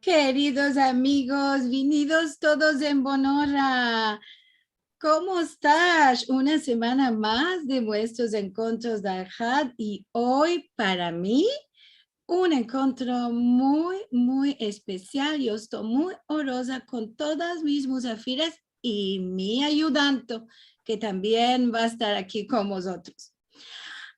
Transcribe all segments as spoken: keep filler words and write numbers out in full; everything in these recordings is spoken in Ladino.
Keridos amigos, vinidos todos en bon ora. Komo estas? Una semana mas de muestros enkontros de Alhad i oy para mi un enkontro muy, muy espesial. Yo esto muy oroza kon todas mis muzafiras i mi ayudanto, ke tambien va a estar aki kon vozotros.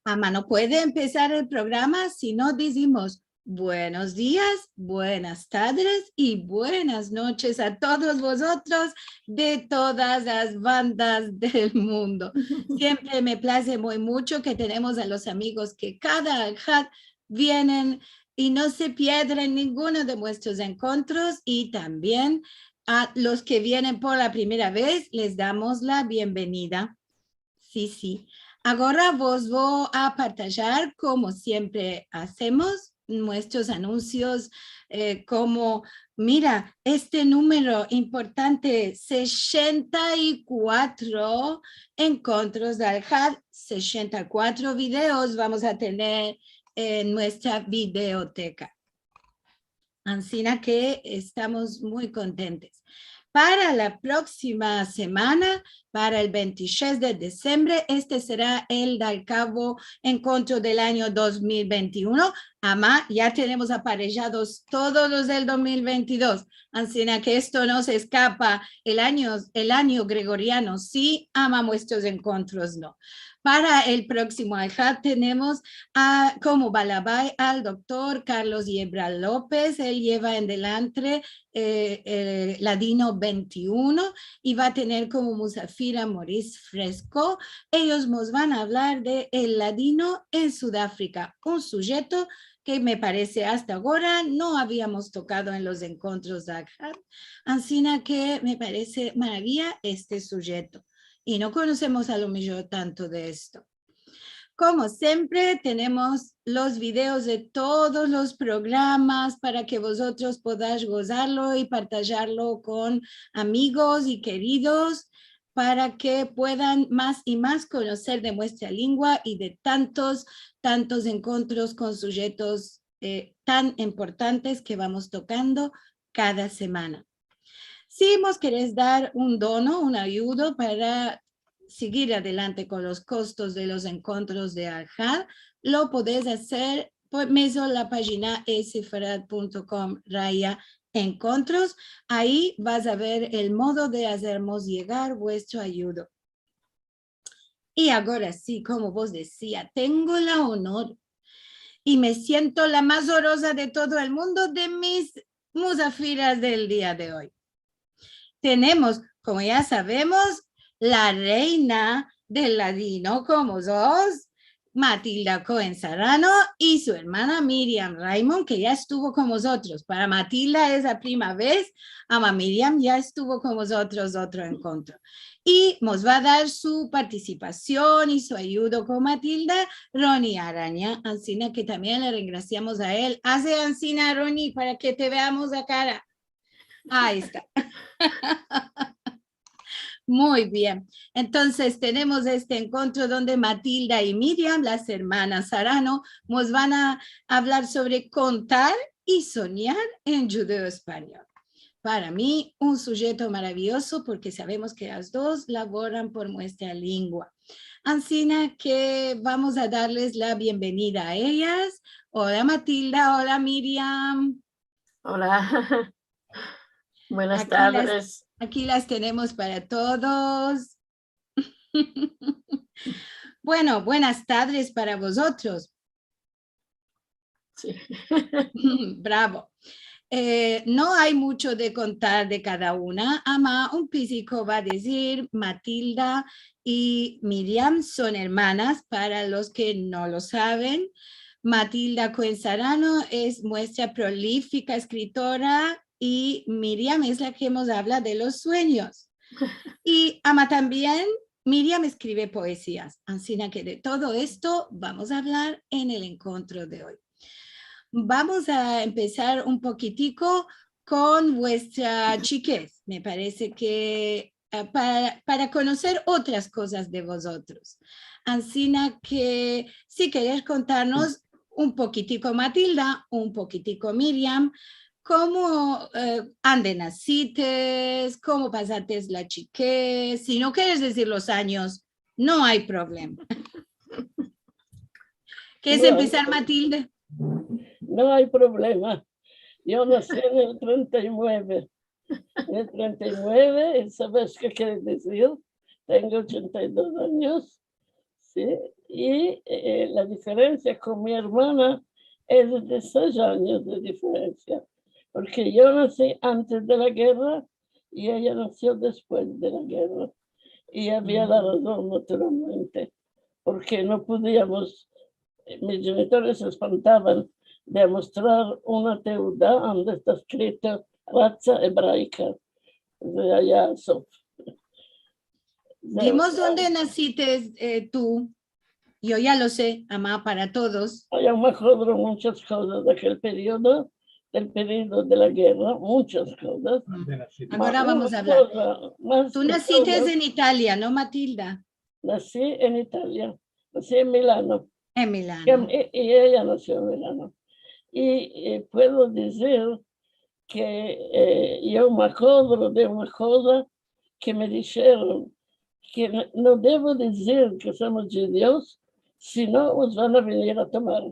Ama no puede empesar el programa si no dizimos buenos dias, buenas tadres i buenas noches a todos vozotros de todas las bandas del mundo. Siempre me plaze muy mucho ke tenemos a los amigos ke kada Alhad vienen i no se piedren ninguno de muestros enkontros i tambien a los ke vienen por la primera vez les damos la bienvenida. Si, si. Agora vos vo a partajar, komo siempre azemos, muestros anunsios, e, komo, mira, este numero importante, sesenta i kuatro enkontros de Alhad, sesenta i kuatro videos vamos a tener en muestra videoteka. Ansina ke estamos muy kontentes. Para la proksima semana, para el vente i sesh de disembre, este sera el de Alhad enkontro del anyo dos mil vente i uno. Ama ya tenemos aparejados todos los del dos mil vente i dos. Ansina ke esto no se eskapa. El anyo, el anyo gregoriano si, ama muestros enkontros no. Para el proksimo Alhad tenemos a, komo balabay al doktor Carlos Yebra Lopez. El yeva en delantre, e, e, Ladino vente i uno i va a tener komo muzafir a Maurice Fresco. Eyos mos van a avlar de el ladino en Sudafrika, un sujeto ke me parese asta agora no aviamos tokado en los enkontros de Alhad. Ansina ke me parese maraviya este sujeto. I no konosemos a lo mijor tanto de esto. Komo siempre, tenemos los videos de todos los programas para ke vozotros podash gozarlo i partajarlo kon amigos i keridos, para ke puedan mas i mas konoser de muestra lengua i de tantos, tantos enkontros kon sujetos, e, tan importantes ke vamos tokando kada semana. Si mos keres dar un dono, un ayudo para segir adelante kon los kostos de los enkontros de Alhad, lo podes azer por medio la pajina sefarad punto com raya enkontros. Ayi vas a ver el modo de azermos yegar vuestro ayudo. I agora si, komo vos dezia, tengo la onor i me siento la mas oroza de todo el mundo de mis muzafiras del dia de oy. Tenemos, komo ya savemos, la reina del ladino komo zos, Matilda Cohen Sarano, i su ermana Miriam Raymond, ke ya estuvo kon mozotros. Para Matilda es la prima vez, ama Miriam ya estuvo kon mozotros otro enkontro. I mos va a dar su partisipasion i su ayudo kon Matilda, Roni Aranya, ansina ke tambien le rengrasiamos a el. Aze ansina, Roni, para ke te veamos la kara. Ayi esta. Muy bien. Entonses, tenemos este enkontro donde Matilda i Miriam, las ermanas Sarano, mos van a avlar sovre kontar i sonyar en djudeo-espanyol. Para mi, un sujeto maraviyozo, porke savemos ke las dos lavoran por muestra lengua. Ansina ke vamos a darles la bienvenida a eyas. Ola, Matilda. Ola, Miriam. Ola. Buenas tadres. Aki las, aki las tenemos para todos. Bueno, buenas tadres para vozotros. Si. Bravo. E, no ay muncho de kontar de kada una, ama un piziko va a dizir, Matilda i Miriam son ermanas, para los ke no lo saven. Matilda Cohen Sarano es muestra prolifika eskritora i Miriam es la ke mos avla de los suenyos. I, ama, tambien Miriam eskrive poezias, ansina ke de todo esto vamos a avlar en el enkontro de oy. Vamos a empesar un pokitiko kon vuestra chikez. Me parese ke, e, para, para konoser otras kozas de vozotros. Ansina ke, si keres kontarnos un pokitiko, Matilda, un pokitiko, Miriam, komo, eh, ande nasites, komo pasates la chikez. Si no keres dizir los anyos, no ay problema. Keres empesar, Matilda? No ay problema. Yo nasi en el trenta i mueve. En el trenta i mueve, i saves ke kere dizir? Tengo ochenta i dos anyos, si? I, eh, la diferensia kon mi ermana es de sesh anyos de diferensia, porke yo nasi antes de la gerra i eya nasio despues de la gerra. I avia la razon, naturalmente, porke no podiamos, eh, mis djenitores se espantavan de mostrar una teuda ande esta eskrito ratsa ebraika, de aya Sof. Dimos onde nasites, eh, tu. Yo ya lo se, ama para todos. Yo me akodro munchas kozas de akel periodo, del periodo de la gerra, munchas kozas. Mm. Agora vamos a avlar. Tu nasites en Italia, no, Matilda? Nasi en Italia, nasi en Milano. En Milano. I, i eya nasio en Milano. I, eh, puedo dizir ke, eh, yo me akodro de una koza ke me disheron, ke no, no devo dizir ke somos djudios, si no mos van a venir a tomar.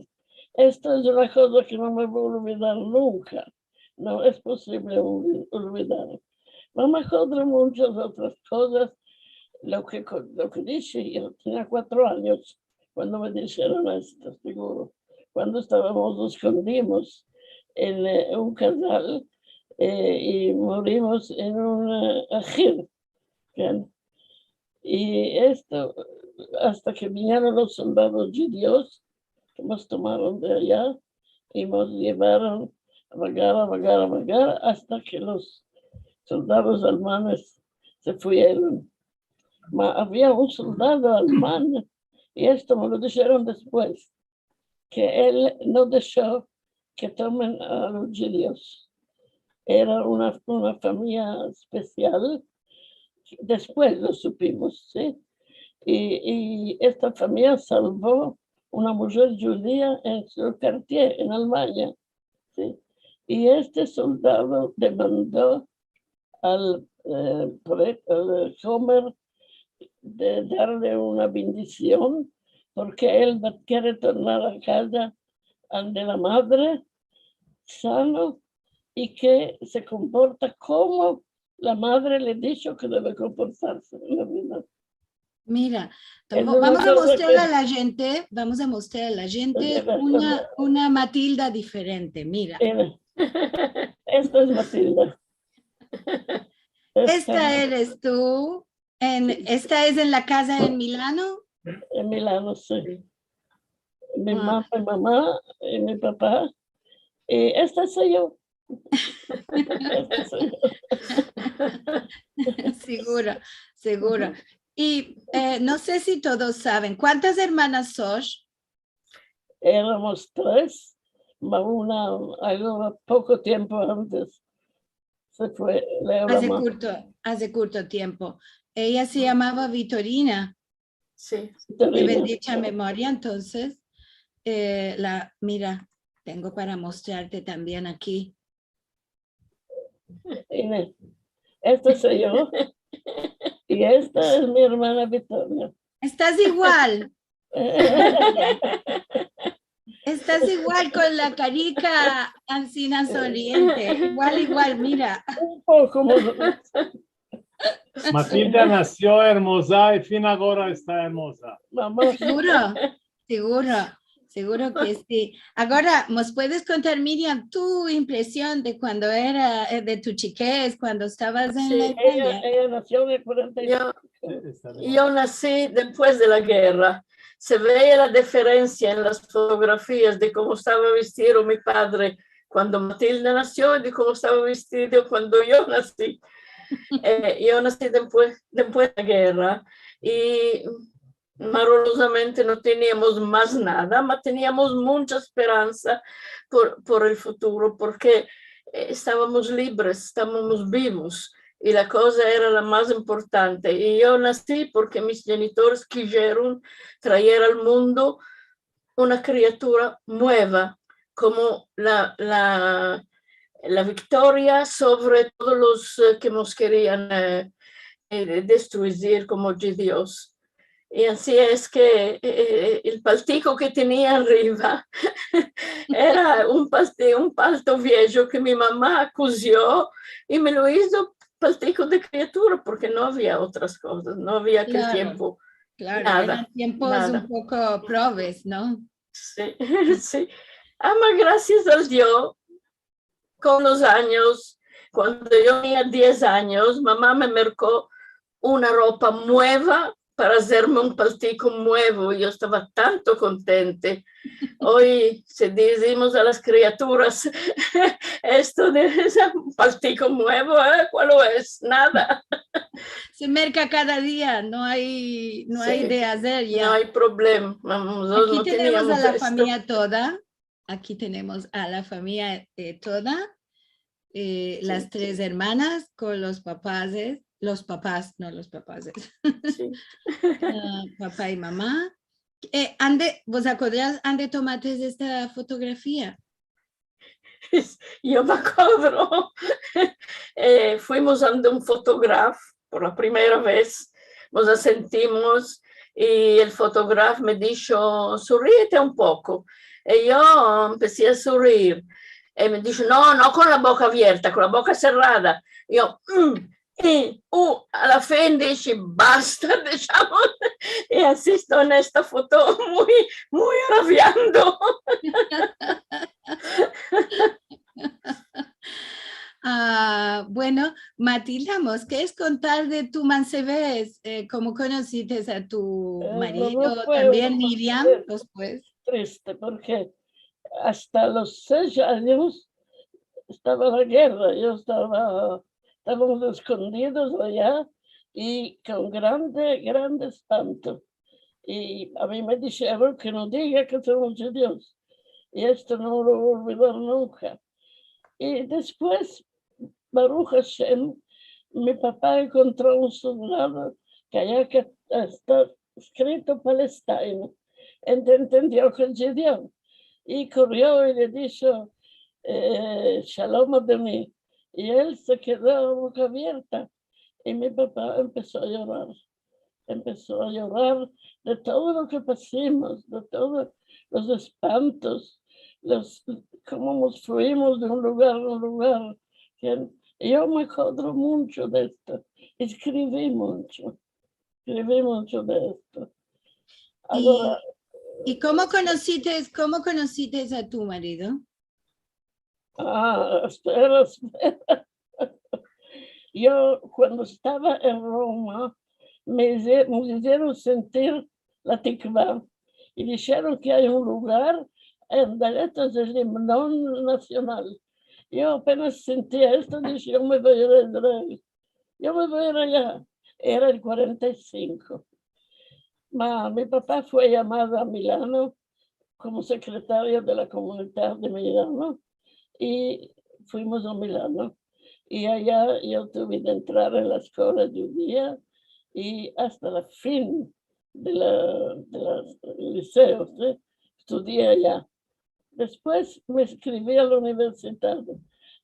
Esto es una koza ke no me vo a olvidar nunka. No es posivle olvi-, olvidar. Me akodro munchas otras kozas, lo ke ko-, lo ke dishe, yo tenia kuatro anyos kuando me disheron esto, seguro. Kuando estavamos, mos eskondimos en, eh, un kazal, eh, i morimos en un, eh, ajir. Bien. I esto, asta ke vinieron los soldados djudios, ke mos tomaron de aya i mos yevaron a vagar, a vagar, a vagar, asta ke los soldados almanes se fueron. Ma avia un soldado alman, i esto me lo disheron despues, ke el no desho ke tomen a los djudios. Era una, una famiya espesial. Despues lo supimos, si? I, i esta famiya salvo una mujer djudia en su kartier, en Almanya, si? I este soldado demando al, eh, pre-, al Homer de darle una bendision, porke el va, kere tornar a kaza ande la madre sano i ke se komporta komo la madre le disho ke deve komportarse en la vida. Mira, es una koza ke... Vamos a mostrar a la djente, vamos a mostrar a la djente una, una Matilda diferente, mira. Mira. Esta es Matilda. Esta eres tu. En, esta es en la kaza en Milano? En Milano, si. Si. Mi mama, mi mama i mi papa. I esta so yo. Esta so yo. Seguro, seguro. I, eh, no se si todos saven, kuantas ermanas sosh? Eramos tres, ma una, agora poko tiempo antes se fue, le... Aze kurto, aze kurto tiempo. Eya se yamava Vitorina. Si. Vitorina. De bendicha memoria, entonses, eh, la, mira, tengo para mostrarte tambien aki. Mira, esta so yo. I esta es mi ermana Vitorina. Estas igual. Estas igual kon la karika ansina sonriente. Igual, igual, mira. Un poko mas o menos. Matilda nasio ermoza i fin agora esta ermoza. Mama. Seguro, seguro, seguro ke si. Agora, mos puedes kontar, Miriam, tu impresion de kuando era, eh, de tu chikez, kuando estavas en la Italia? Si, eya, eya nasio en el kuarenta i sesh. Yo, yo nasi despues de la gerra. Se ve la diferensia en las fotografias de komo estava vestido mi padre kuando Matilda nasio i de komo estava vestido kuando yo nasi. Eh, yo nasi despues, despues de la gerra. I malorozamente no teniamos mas nada, ma teniamos muncha esperansa por, por el futuro, porke, eh, estavamos libres, estavamos bivos, i la koza era la mas importante. I yo nasi porke mis djenitores kijeron traer al mundo una kriatura mueva, komo la, la, la viktoria sovre todos los, eh, ke mos kerian, eh, eh, destruir komo djudios. I ansi es ke, eh, eh, el paltiko ke tenia arriva era un palte-, un palto viejo ke mi mama kuzio i me lo izo paltiko de kriatura, porke no avia otras kozas, no avia akel tiempo. Klaro, klaro, nada, eran tiempos un poko proves, no? Si, si. Ama, grasias al Dio, kon los anyos, kuando yo tenia diez anyos, mama me merko una ropa mueva para azerme un paltiko muevo. Yo estava tanto kontente. Oy, si dizimos a las kriaturas, esto de un paltiko muevo, eh, kualo es? Nada. Se merka kada dia, no ay, no ay de azer ya. No ay problema. Vamos, no teniamos esto. Aki tenemos a la famiya toda. Aki tenemos a la famiya, eh, toda, eh, las tres ermanas kon los papas, eh, los papas, no los papas, eh. Si. Ah, papa i mama. Eh, ande, vos akodras ande tomates esta fotografia? Yo me akodro. Eh, fuimos ande un fotograf por la primera vez, mos asentimos i el fotograf me disho: "Sonriete un poko." I yo empesi a sonriir. I me disho: "No, no kon la boka avierta, kon la boka serrada." I yo, "Mm." I, u, a la fin dishe: "Basta, deshamos." I ansi esto en esta foto, muy, muy arabiando. Ah, bueno, Matilda, mos keres kontar de tu mansevez? Eh, komo konosites a tu marido, tambien Miriam, despues. Triste, porke asta los sesh anyos estava la gerra, yo estava, estavamos eskondidos aya i kon grande, grande espanto. I a mi me disheron ke no diga ke somos djudios. I esto no lo vo olvidar nunka. I despues, Baruh Hashem, mi papa enkontro un soldado ke aya ke esta eskrito Palestine. Ente-, entendio ke es djudio. I korio i le disho, eh, "Shalom, adoni." I el se kedo a boka avierta. I mi papa empeso a yorar. Empeso a yorar de todo lo ke pasimos, de todos los espantos, los, komo mos fuimos de un lugar a un lugar. Ke yo me akodro muncho de esto. Eskrivi muncho. Eskrivi muncho de esto. I, agora, i komo konosites, komo konosites a tu marido? Ah, espera, espera. Yo, kuando estava en Roma, me hize-, me izieron sentir la tikva i disheron ke ay un lugar en dereto del imno nasional. Yo apenas sentia esto, dishe: "Yo me vo a ir a Israel. Yo me vo a ir aya." Era el kuarenta i sinko. Ma, mi papa fue yamado a Milano komo sekretario de la komunidad de Milano i fuimos a Milano. I aya yo tuve de entrar en la eskola djudia i asta la fin de la, de la liseo, si, estudie aya. Despues me eskrivi a la universidad,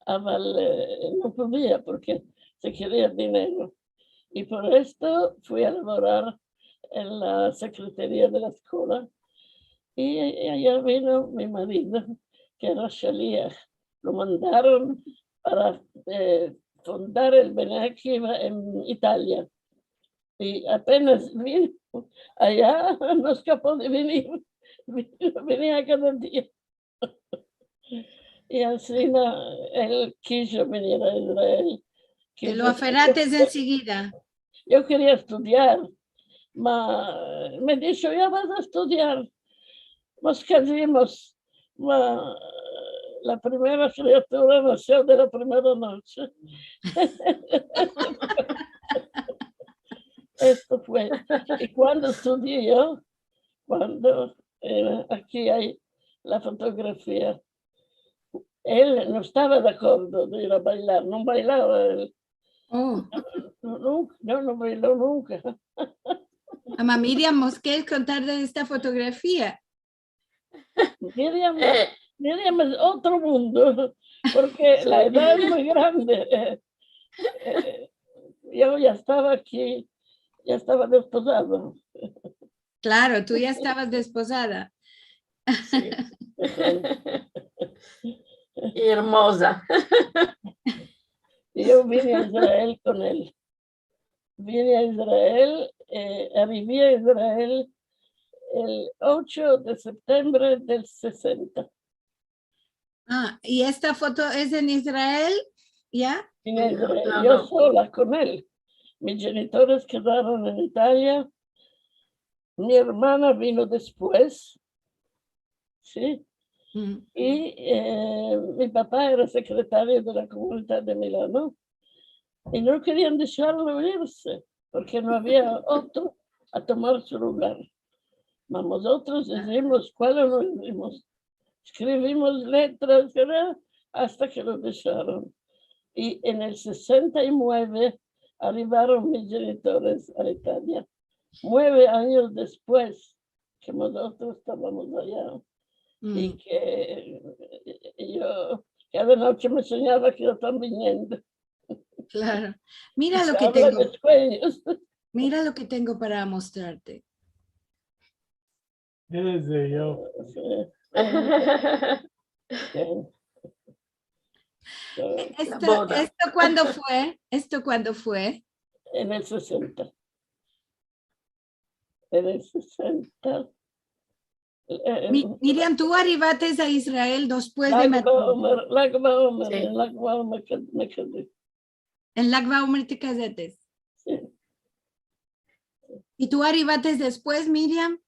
aval, eh, no podia porke se keria dinero. I por esto fui a lavorar en la sekretaria de la eskola. I, i aya vino mi marido, ke era shaliah. Lo mandaron para, eh, fundar el Bnei Akiva en Italia. I apenas vino aya, no eskapo de venir. Vino, venia kada dia. I ansina el kijo venir a Israel. Te lo aferrates enseguida. Yo keria estudiar. Ma, me disho: "Ya vas a estudiar." Mos kazimos. Ma, la primera kriatura nasio de la primera noche. Esto fue. I kuando estudie yo, kuando, eh, aki ay la fotografia. El no estava de akordo de ir a bailar, no bailava el. Oh. Nunka, no, no bailo nunka. Ama Miriam, mos keres kontar de esta fotografia? Miriam, eh, Miriam es otro mundo. porke la edad es muy grande. Eh, eh, yo ya estava aki, ya estava despozada. Klaro, tu ya estavas despozada. Si. I ermoza. Yo vine a Israel kon el. Vine a Israel, eh, arivi a Israel el ocho de septiembre del sesenta. A, i esta foto es en Israel, ya? En Israel, yo sola kon el. Mis djenitores kedaron en Italia. Mi ermana vino despues, si? I, eh, mi papa era sekretario de la Komunidad de Milano i no kerian desharlo irse, porke no avia otro a tomar su lugar. Ma mozotros dizimos, kualo no dizimos? Eskrivimos letras, asta ke lo desharon. I en el sesenta i mueve arivaron mis djenitores a Italia. Mueve anyos despues ke mozotros estavamos aya. I ke yo kada noche me sonyava ke yo estava viniendo. Klaro. Mira lo ke tengo. Mira lo ke tengo para mostrarte. Desde yo. Esto, esto kuando fue? Esto kuando fue? En el sesenta. En el sesenta. Eh, eh, Mi-, Miriam, tu arivates a Israel despues de Lag BaOmer, Lag BaOmer, si. En Lag BaOmer ke-, me kedi. En Lag BaOmer te kazates. Si. I tu arivates despues, Miriam?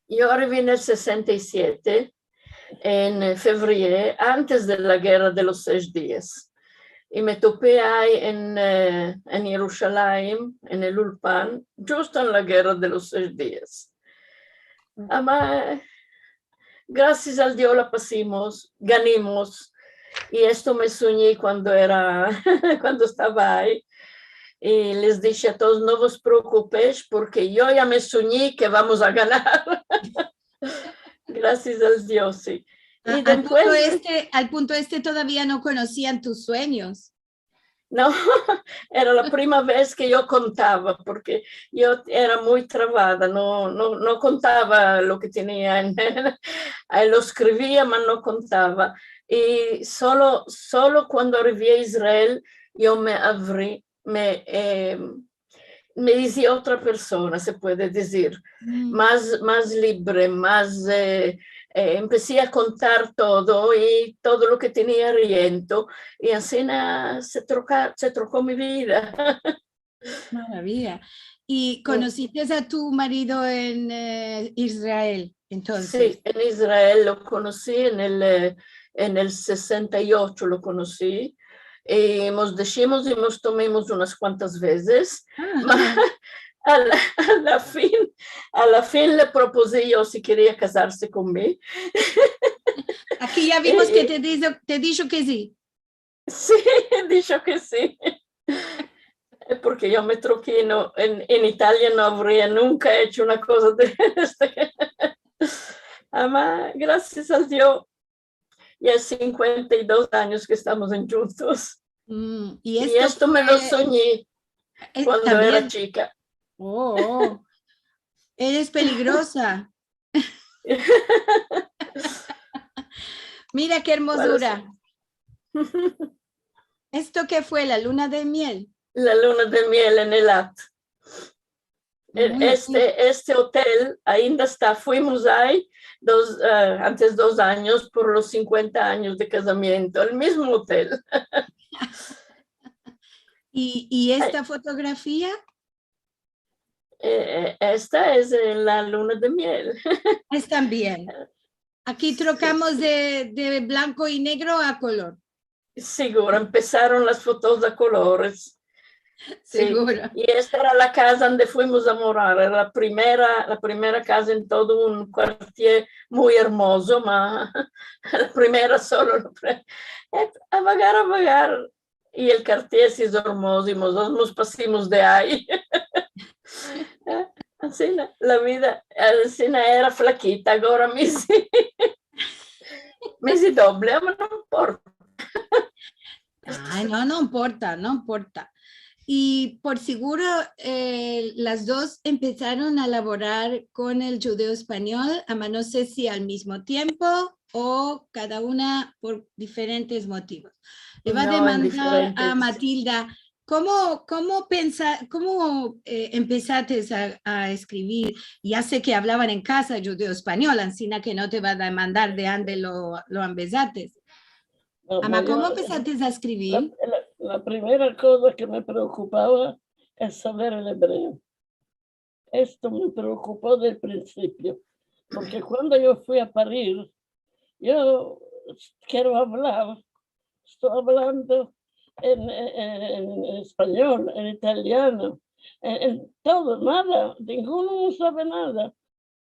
Yo arivi en el sesenta i siete, en, eh, fevrier, antes de la gerra de los sesh dias. I me topi ai en, eh, en Yerushalayim, en el Ulpan, djusto en la gerra de los sesh dias. Ama, grasias al Dio la pasimos, ganimos. I esto me sonyi kuando era, kuando estava ai. I les dishe a todos: "No vos preokupesh, porke yo ya me sonyi ke vamos a ganar." Grasias al Dio, si. A-, al punto este, al punto este todavia no konosian tus suenyos. No, era la prima vez ke yo kontava, porke yo era muy travada, no, no, no kontava lo ke tenia en, eh, lo eskrivia, ma no kontava. I solo, solo kuando arivi a Israel yo me avri, me, eh, me izi otra persona, se puede dizir. Mas, mas libre, mas, eh, eh, empesi a kontar todo i todo lo ke tenia dentro, i ansina se troka-, se troko mi vida. Maraviya. I konosites a tu marido en, eh, Israel, entonses? Si, en Israel lo konosi, en el, eh, en el sesenta i ocho lo konosi. I mos deshimos i mos tomimos unas kuantas vezes. A. Ma a la, a la fin, a la fin le propozi yo si keria kazarse kon mi. Aki ya vimos ke te disho, te disho ke si. Si, disho ke si. Porke yo me troki, no, en, en Italia no avria nunka echo una koza de esta. Ama, grasias al Dio, ya sinkuenta i dos anyos ke estamos endjuntos. I esto me lo sonyi kuando era chika. Oh, oh. Eres peligroza. Mira ke ermozura. Esto ke fue, la luna de miel? La luna de miel en Elat. Muy bien. Este, este hotel ainda esta, fuimos ai dos, eh, antes dos anyos por los sinkuenta anyos de kazamiento, el mizmo hotel. I, i esta fotografia? Eh, eh, esta es, eh, la luna de miel. Es tambien. Aki trokamos de, de blanko i negro a kolor. Siguro, empesaron las fotos a kolores. Si. Siguro. I esta era la kaza ande fuimos a morar. Era la primera, la primera kaza en todo un kuartier muy ermozo, ma la primera solo, eh, a vagar, a vagar. I el kuartier si izo ermozo i mozotros mos pasimos de ai. Ansina, la vida, ansina era flakita, agora me izi, me izi doble, ama no importa. Ay, no, no importa, no importa. I por seguro, eh, las dos empesaron a lavorar kon el djudeo-espanyol, ama no se si al mizmo tiempo o kada una por diferentes motivos. Le va a demandar a Matilda, komo, komo pensa-, komo, eh, empesates a, a eskrivir? Ya se ke avlavan en kaza djudeo-espanyol, ansina ke no te va a demandar de ande lo, lo empesates. Ama, komo empesates a eskrivir? La, la, la primera koza ke me preokupava es saver el ebreo. Esto me preokupo del prinsipio, porke kuando yo fui a parir, yo kero avlar, esto avlando en, en, en espanyol, en italiano, en, en todo, nada, ninguno no save nada.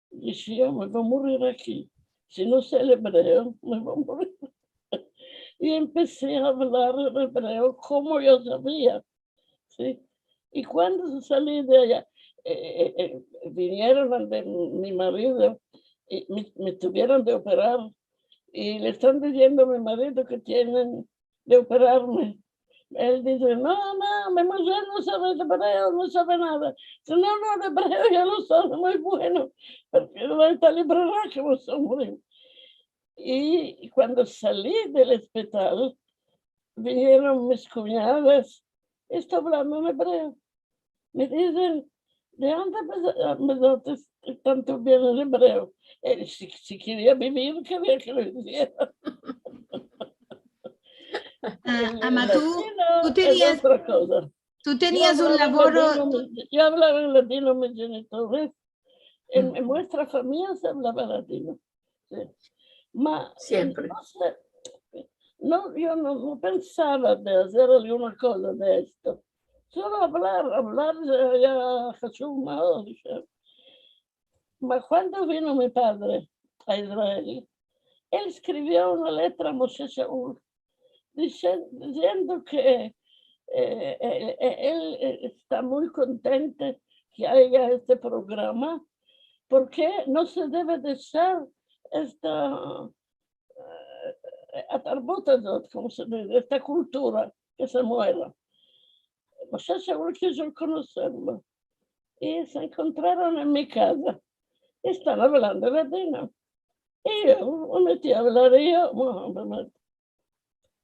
Dishe yo, me vo a murir aki. Si no se el ebreo, me vo a murir. I empesi a avlar el ebreo komo yo savia, si? I kuando sali de aya, eh, eh, eh, vinieron ande mi marido, i me, me tuvieron de operar, i le estan diziendo a mi marido ke tienen de operarme. El dize, no, no, mi mujer no save ebreo, no save nada. Dize, no, no, el ebreo ya lo save muy bueno, porke no esta librera ke vos a murir. I kuando sali del ospital, vinieron mis kunyadas, esto avlando en ebreo. Me dizen, de ande empesates tanto bien el ebreo? Eh, si, si keria bivir, keria ke lo iziera. Ah, ama tu, tu tenias, tu tenias un lavoro. Yo avlava en ladino mis djenitores. En, en muestra famiya se avlava ladino. Si. Ma, entonses, no, yo no, no pensava de azer alguna koza de esto. Solo avlar, avlar ya, ya, Jesus amado, dishe. Ma kuando vino mi padre a Israel, el eskrivio una letra a Moshe Shaul, dize-, diziendo ke, eh, eh, eh, el, eh, esta muy kontento ke aya este programa, porke no se deve deshar esta, eh, atarbuta, komo se dize, esta kultura ke se muera. Moshe Shaul kijo konoserlo. I se enkontraron en mi kaza. Estan avlando ladino. I yo me meti a avlar i yo, bueno, me, me,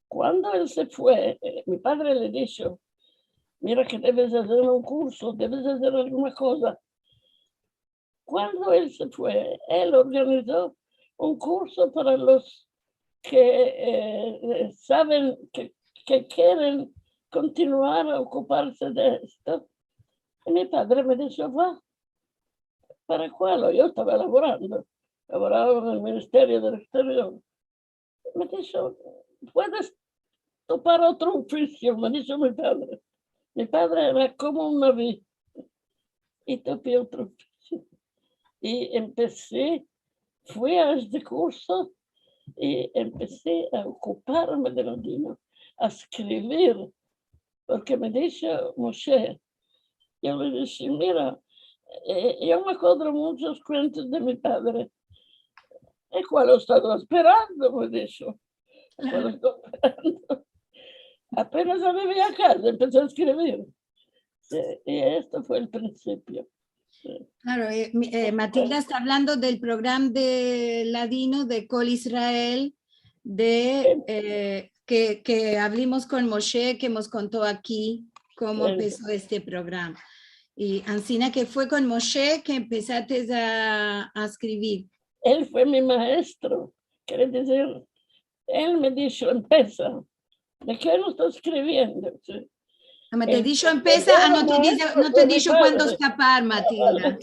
kuando el se fue, eh, mi padre le disho, mira ke deves azer un kurso, deves azer alguna koza. Kuando el se fue, el organizo un kurso para los ke, eh, eh, saven, ke, ke keren kontinuar a okuparse de esto. I mi padre me disho, va. Para kualo? Yo estava lavorando, lavorava en el Ministerio del Eksterior. Me disho, puedes topar otro ofisio, me disho mi padre. Mi padre era komo un navi. I topi otro ofisio. I empesi, fui a este kurso i empesi a okuparme de ladino, a eskrivir, porke me disho Moshe, yo le dishe, mira, eh, yo me akodro munchos kuentos de mi padre. El kualo estava esperando, me disho. El kualo estava esperando. Apenas arivi a kaza, empesi a eskrivir. Si, i esto fue el prinsipio. Si. Klaro, eh, mi, eh, Matilda esta avlando del programa de ladino de Kol Israel, de, eh, ke, ke avlimos kon Moshe, ke mos konto aki komo empeso este programa. I ansina ke fue kon Moshe ke empesates a, a eskrivir. El fue mi maestro, kere dizir, el me disho, empesa. De ke no estas eskriviendo? Si. Ama te disho empesa, ah, no te dize, no te disho kuando eskapar, Matilda.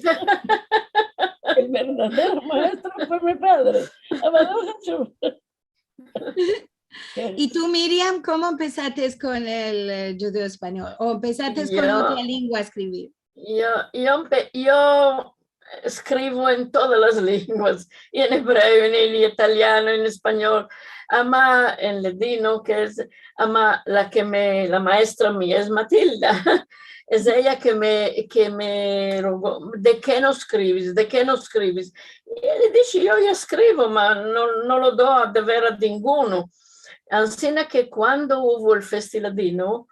El verdadero maestro fue mi padre. Ama no, Jesus. I tu, Miriam, komo empesates kon el, eh, djudeo-espanyol? O empesates kon otra lengua a eskrivir? Yo, yo empe-, yo eskrivo en todas las lenguas, i en ebreo, i en italiano, i en espanyol, ama en ladino, ke es, ama la ke me, la maestra mia es Matilda. Es eya ke me, ke me rogo, de ke no eskrives, de ke no eskrives? I le dishe, yo ya eskrivo, ma no, no lo do a dever a ninguno. Ansina ke kuando uvo el Festiladino,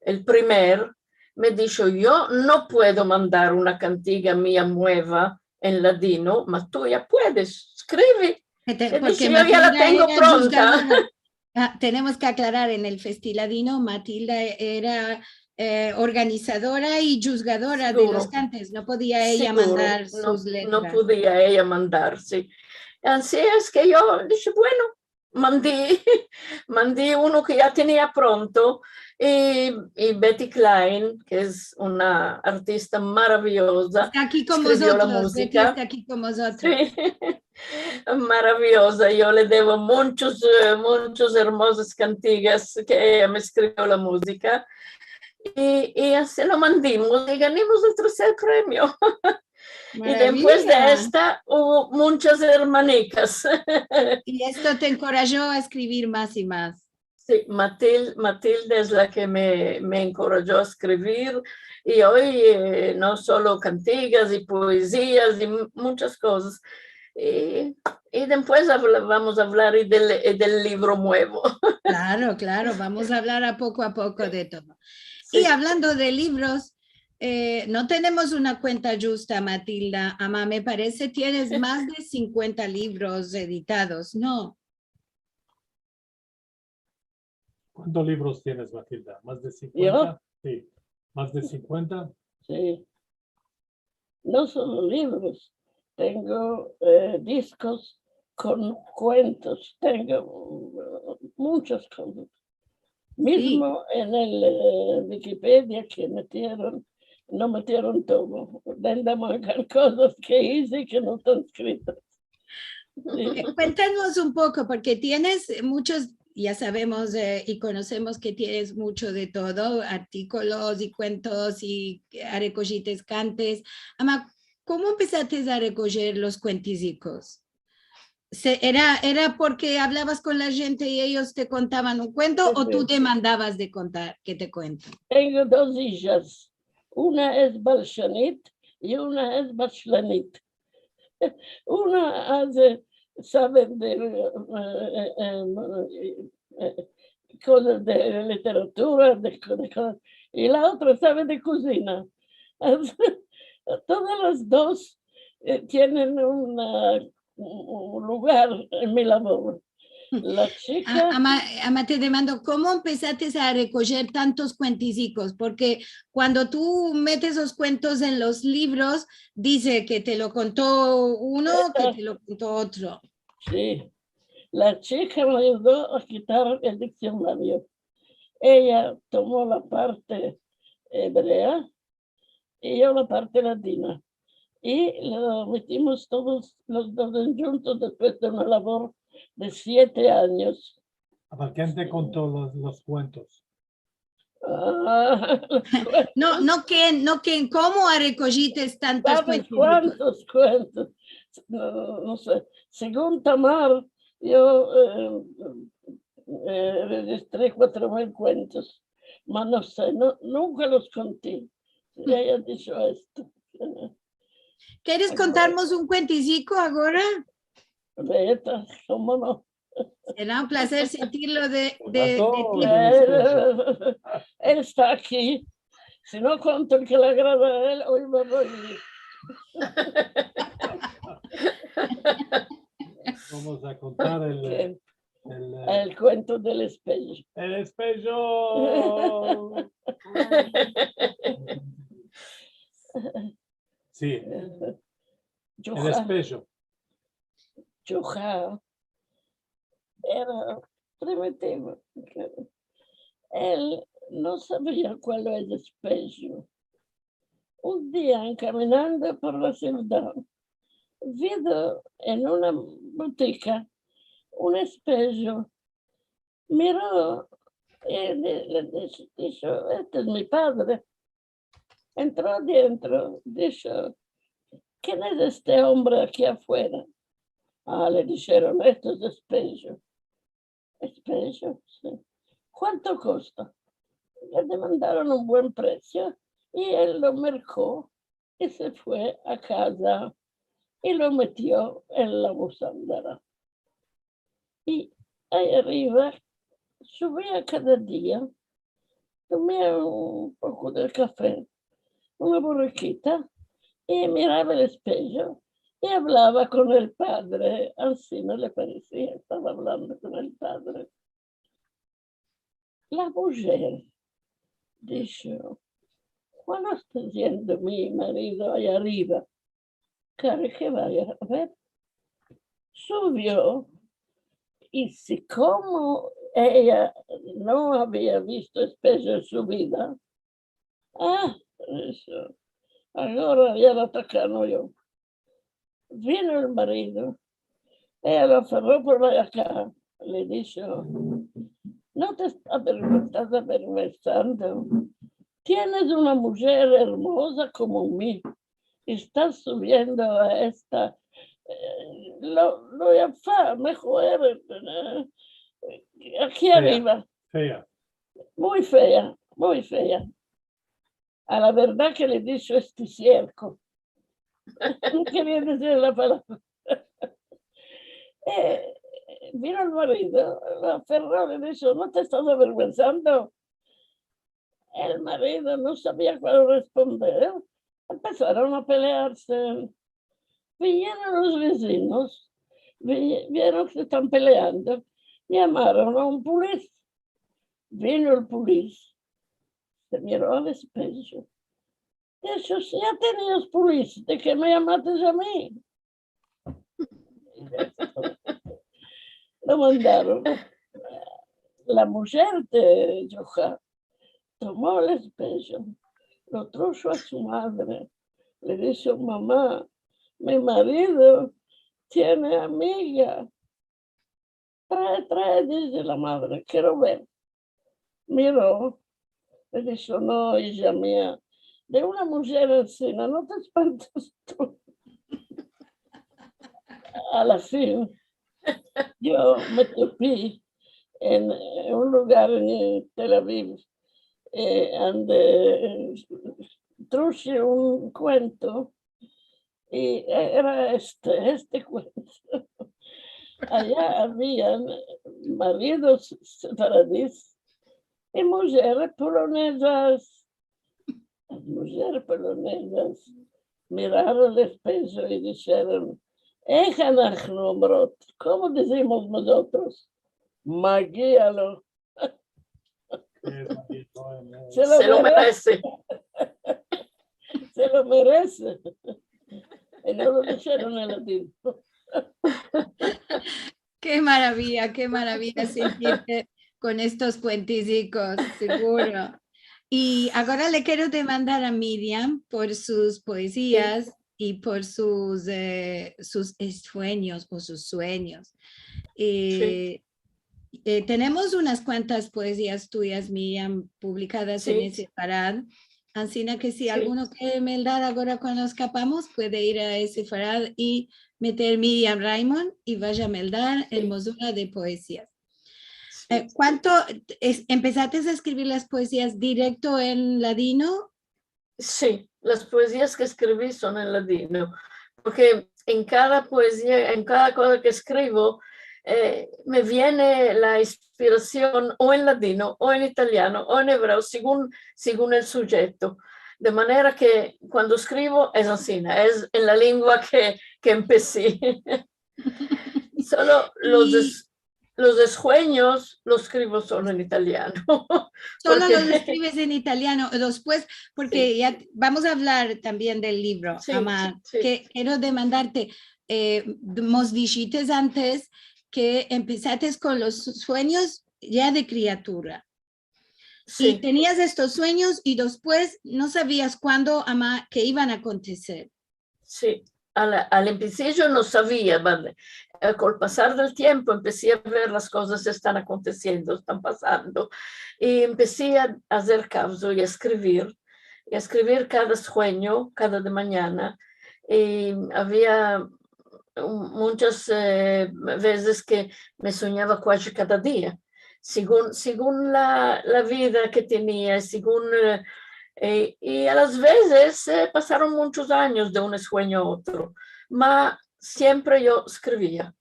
el primer, me disho: "Yo no puedo mandar una kantiga mia mueva en ladino, mas tu ya puedes, eskrive." Ke te-, porke Matilda era djuzgadora. Ah, tenemos ke aklarar, en el Festiladino, Matilda era, eh, organizadora i djuzgadora de los kantes. No podia eya mandar sus letras. Siguro. No, no podia eya mandar, si. Ansi es ke yo dishe, bueno, mandi, mandi uno ke ya tenia pronto, i, i Betty Klein, ke es una artista maravioza, eskriviyo la muzika. Esta aki kon mozotros, Betty esta aki kon mozotros. Si. Maravioza, yo le devo munchos, eh, munchos ermozas kantigas ke eya me eskriviyo la muzika. I, i ansi lo mandimos i ganimos el terser premio. I dempues de esta uvo munchas ermanikas. Maraviya. I esto te enkorajo a eskrivir mas i mas. Si, Matil-, Matilda es la ke me, me enkorajo a eskrivir, i oy, eh, no solo kantigas i poezias i mu-, munchas kozas. I, i dempues avla-, vamos a avlar i del, i del livro muevo. Klaro, klaro, vamos a avlar a poko a poko de todo. Si. I avlando de livros, eh, no tenemos una kuenta djusta, Matilda, ama me parese tienes mas de sinkuenta livros editados, no? Kuantos livros tienes, Matilda? Mas de sinkuenta? Yo? Si. Mas de sinkuenta? Si. No solo livros, tengo, eh, diskos kon kuentos, tengo, eh, munchas kozas. Si. Mizmo en el, eh, Wikipedia ke metieron, no metieron todo. Dende mangar kozas ke ize ke no estan eskritas. Eh, kuentanos un poko, porke tienes munchos, ya savemos, eh, i konosemos ke tienes muncho de todo, artikolos i kuentos i arekojites kantes. Ama, komo empesates a arekojer los kuentizikos? Se, era, era porke avlavas kon la djente i eyos te kontavan un kuento o tu te mandavas de kontar, ke te kuentan? Tengo dos ijas. Una es balshanit i una es bashlanit. Una aze, save de, eh, eh, eh, eh, kozas de literatura, de, de kozas, i la otra save de kozina. Todas las dos, eh, tienen una, un, un lugar en mi lavor. La chika. A-, ama, ama te demando, komo empesates a arekojer tantos kuentizikos? Porke kuando tu metes los kuentos en los livros, dize ke te lo konto uno, ke te lo konto otro. Si. La chika me ayudo a kitar el diksionario. Eya tomo la parte ebrea i yo la parte ladina. I lo metimos todos los dos endjuntos despues de una lavor de siete anyos. Ama, ken te konto los, los kuentos? Ah, los kuentos. No, no ken, no ken, komo arekojites tantos kuentos? Saves kuantos kuentos? No, no se. Segun Tamar, yo, eh, eh, rejistré kuatro mil kuentos. Mas no se, no, nunka los konti. Eya disho esto. Keres kontarmos un kuentiziko agora? Beta, komo no? Sera un plazer sentirlo de, de, de ti. Rato, despues. Eh, esta aki. Si no konto el ke le agrada a el, oy me vo a ir. Vamos a kontar el, el, eh, el kuento del espejo. El espejo. Si. El espejo. Djuha era primitivo. El no savia kual es espejo. Un dia, kaminando por la sivdad, vido en una butika un espejo. Miro, i le, le dish-, disho: "Este es mi padre". Entro dientro, disho: "Ken es este ombre aki afuera?". Ah, le disheron, "Este es espejo". "Espejo?" "Si". "Kuanto kosta?". Le demandaron un buen presio i el lo merko i se fue a kaza i lo metio en la musandara. I ay arriva Suvia kada dia, tomia un poko de kafe, una borrikita, i mirava el espejo, i avlava kon el padre, ansi no le paresia, estava avlando kon el padre. La mujer disho: "Kuando esta yendo mi marido aya arriva, kere ke vaya a ver?" Suvio, i si komo eya no avia visto espejo en su vida, ah, disho, agora ya la tokano yo. Vino el marido, eya lo aferro por la yaka, le disho: "No te esta aver-, estás avergüenzando? Tienes una mujer ermoza komo mi, estás suviendo a esta, eh, lo, lo yafa, mehoer, eh, aki arriva. Muy fea, muy fea." A la verdad ke le disho estizierko. No keria dizir la palavra. Eh, vino el marido, lo aferro, le disho: "No te estas avergüenzando?" El marido no savia kual responder. Empesaron a pelearse. Vinieron los vezinos, vi-, vieron ke se estan peleando, yamaron a un polis. Vino el polis, se miro al espejo, disho: "Si ya tenias polis, de ke me yamates a mi?" Lo mandaron. La mujer de Djoja tomo el espejo, lo trusho a su madre, le disho: "Mama, mi marido tiene amiga." "Trae, trae", dize la madre, "kero ver." Miro, le disho: "No, ija mia, de una mujer ansina no te espantes tu." A la fin, yo me topi en, en un lugar en Tel Aviv, eh, ande, eh, trushe un kuento, i era este, este kuento. Aya avian maridos sefaradis i mujeres polonezas. Las mujeres polonezas miraron el espejo i disheron: "Ekh anahnu omrot", komo dizimos mozotros? "Magialo". Se lo merese. Se lo merese. I no lo disheron en ladino. Ke maraviya, ke maraviya sentirte kon estos kuentizikos, seguro. I agora le kero demandar a Miriam por sus poezias i por sus, eh, sus suenyos o sus suenyos. Eh, eh, tenemos unas kuantas poezias tuyas, Miriam, publikadas en el Sefarad. Ansina ke si alguno kere meldar agora kuando eskapamos, puede ir a el Sefarad i meter Miriam Raymond i vaya a meldar ermozura de poezias. Eh, kuanto es-, empesates a eskrivir las poezias direkto en ladino? Si, las poezias ke eskrivi son en ladino, porke en kada poezia, en kada koza ke eskrivo, eh, me viene la inspirasion o en ladino, o en italiano, o en ebreo, segun, segun el sujeto. De manera ke kuando eskrivo es ansina, es en la lengua ke, ke empesi. Solo los es-, los eskuenyos los eskrivo solo en italiano. Solo los eskrives en italiano. Despues, porke ya vamos a avlar tambien del livro, Ama, ke kero demandarte, eh, mos dishites antes ke empesates kon los suenyos ya de kriatura. I tenias estos suenyos i despues no savias kuando, Ama, ke ivan a akonteser. Si, al, al empesijo no savia, vale. Eh, kon el pasar del tiempo empesi a ver las kozas estan akontesiendo, estan pasando. I empesi a azer kavzo i a eskrivir, i a eskrivir kada suenyo, kada de manyana. I avia munchas, eh, vezes ke me sonyava kuaji kada dia. Segun, segun la, la vida ke tenia, segun, eh, eh, i a las vezes, eh, pasaron munchos anyos de un suenyo a otro, ma siempre yo eskrivia.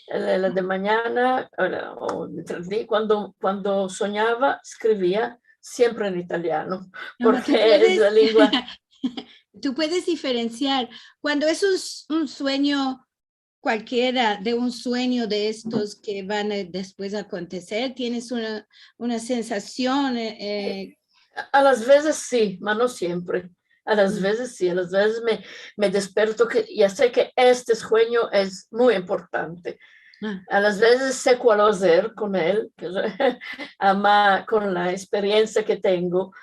la, la de manyana, o la, o de tres dias, kuando, kuando sonyava, eskrivia siempre en italiano, porke es la lengua. Tu puedes diferensiar kuando es un, un suenyo kualkiera, de un suenyo de estos ke van a despues akonteser, tienes una, una sensasion, e, e, A las vezes si, ma no siempre. A las vezes si, a las vezes me, me desperto ke ya se ke este suenyo es muy importante. A las vezes se kualo azer kon el, ke, ama kon la eksperiensia ke tengo,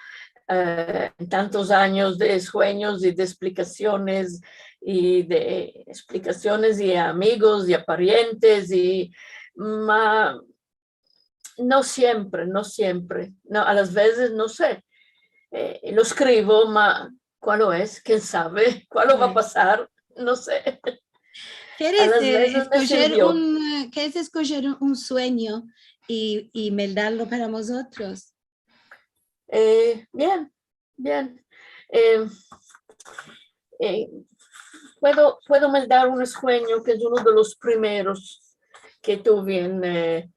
e, en tantos anyos de suenyos i de eksplikasiones, i de eksplikasiones i a amigos i a parientes, i ma, no siempre, no siempre. No, a las vezes no se. E, lo eskrivo, ma kualo es, ken save, kualo va a pasar, no se. Keres, e, eskojer un, e, keres eskojer un, un suenyo i, i meldarlo para mozotros? E, bien, bien. E, e, puedo, puedo meldar un suenyo ke es uno de los primeros ke tuve en, e,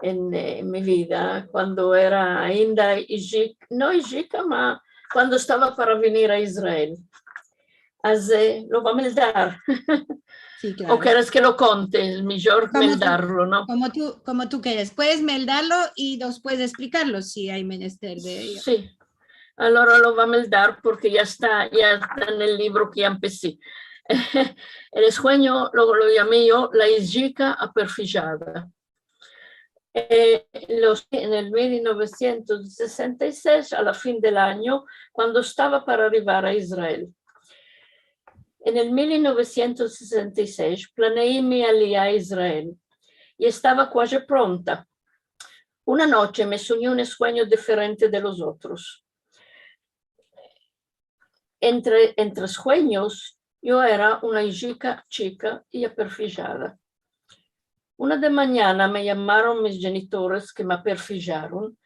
en, e, en mi vida, kuando era ainda ijik-, no ijika, ma kuando estava para venir a Israel. Aze, lo va a meldar. Si, klaro. O keres ke lo konte? Es mijor meldarlo, no? Komo tu, komo tu keres. Puedes meldarlo i despues esplikarlo si ay menester de ello. Si. Agora lo va a meldar porke ya esta, ya esta en el livro ke ya empesi. El suenyo lo, lo yami yo la ijika aperfijada. E, los, en el mil novesientos sesenta i sesh, a la fin del anyo, kuando estava para arrivar a Israel. En el mil novesientos sesenta i sesh, planeyi mi aliya a Israel i estava kuaji pronta. Una noche me sonyi un suenyo diferente de los otros. Entre, entre suenyos, yo era una ijika chika i aperfijada. Una de manyana me yamaron mis djenitores ke me aperfijaron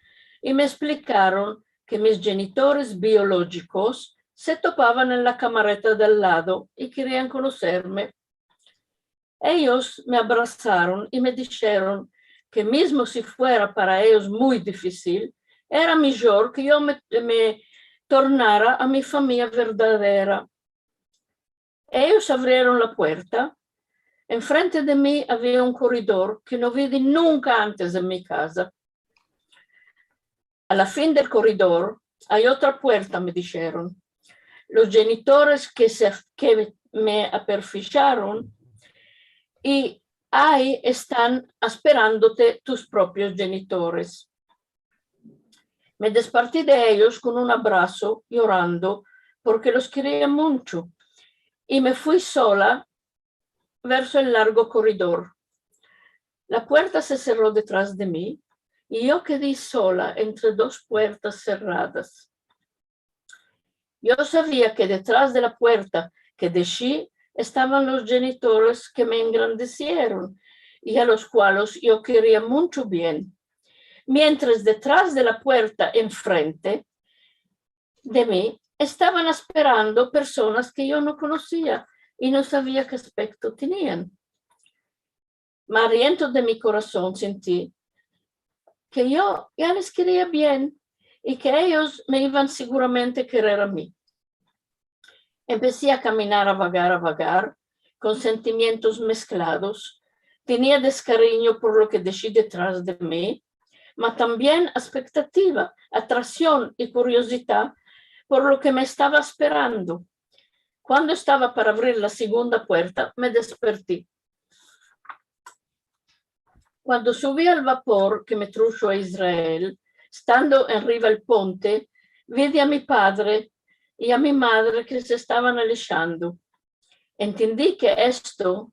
i me esplikaron ke mis djenitores biolojikos se topavan en la kamareta del lado i kerian konoserme. Eyos me abrasaron i me disheron ke mizmo si fuera para eyos muy difisil, era mijor ke yo me, me tornara a mi famiya verdadera. Eyos avrieron la puerta. Enfrente de mi avia un koridor ke no vidi nunka antes en mi kaza. A la fin del koridor ay otra puerta, me disheron. Los djenitores ke se, ke me aperfijaron i ay estan asperandote tus propios djenitores. Me desparti de eyos kon un abraso, yorando, porke los keria muncho, i me fui sola verso el largo koridor. La puerta se serro detras de mi i yo kedi sola entre dos puertas serradas. Yo savia ke detras de la puerta ke deshi estavan los djenitores ke me engrandesieron i a los kualos yo keria muncho bien, mientras detras de la puerta enfrente de mi estavan asperando personas ke yo no konosia i no savia ke aspekto tenian. Ma dientro de mi korason senti ke yo ya les keria bien i ke eyos me ivan siguramente kerer a mi. Empesi a kaminar avagar, avagar, kon sentimientos mesklados. Tenia deskarinyo por lo ke deshi detras de mi, ma tambien ekspektativa, atraksion i kuriozidad por lo ke me estava asperando. Kuando estava para avrir la segunda puerta, me desperti. Kuando suvi al vapor ke me trusho a Israel, estando enriva el ponte, vidi a mi padre i a mi madre ke se estavan aleshando. Entindi ke esto,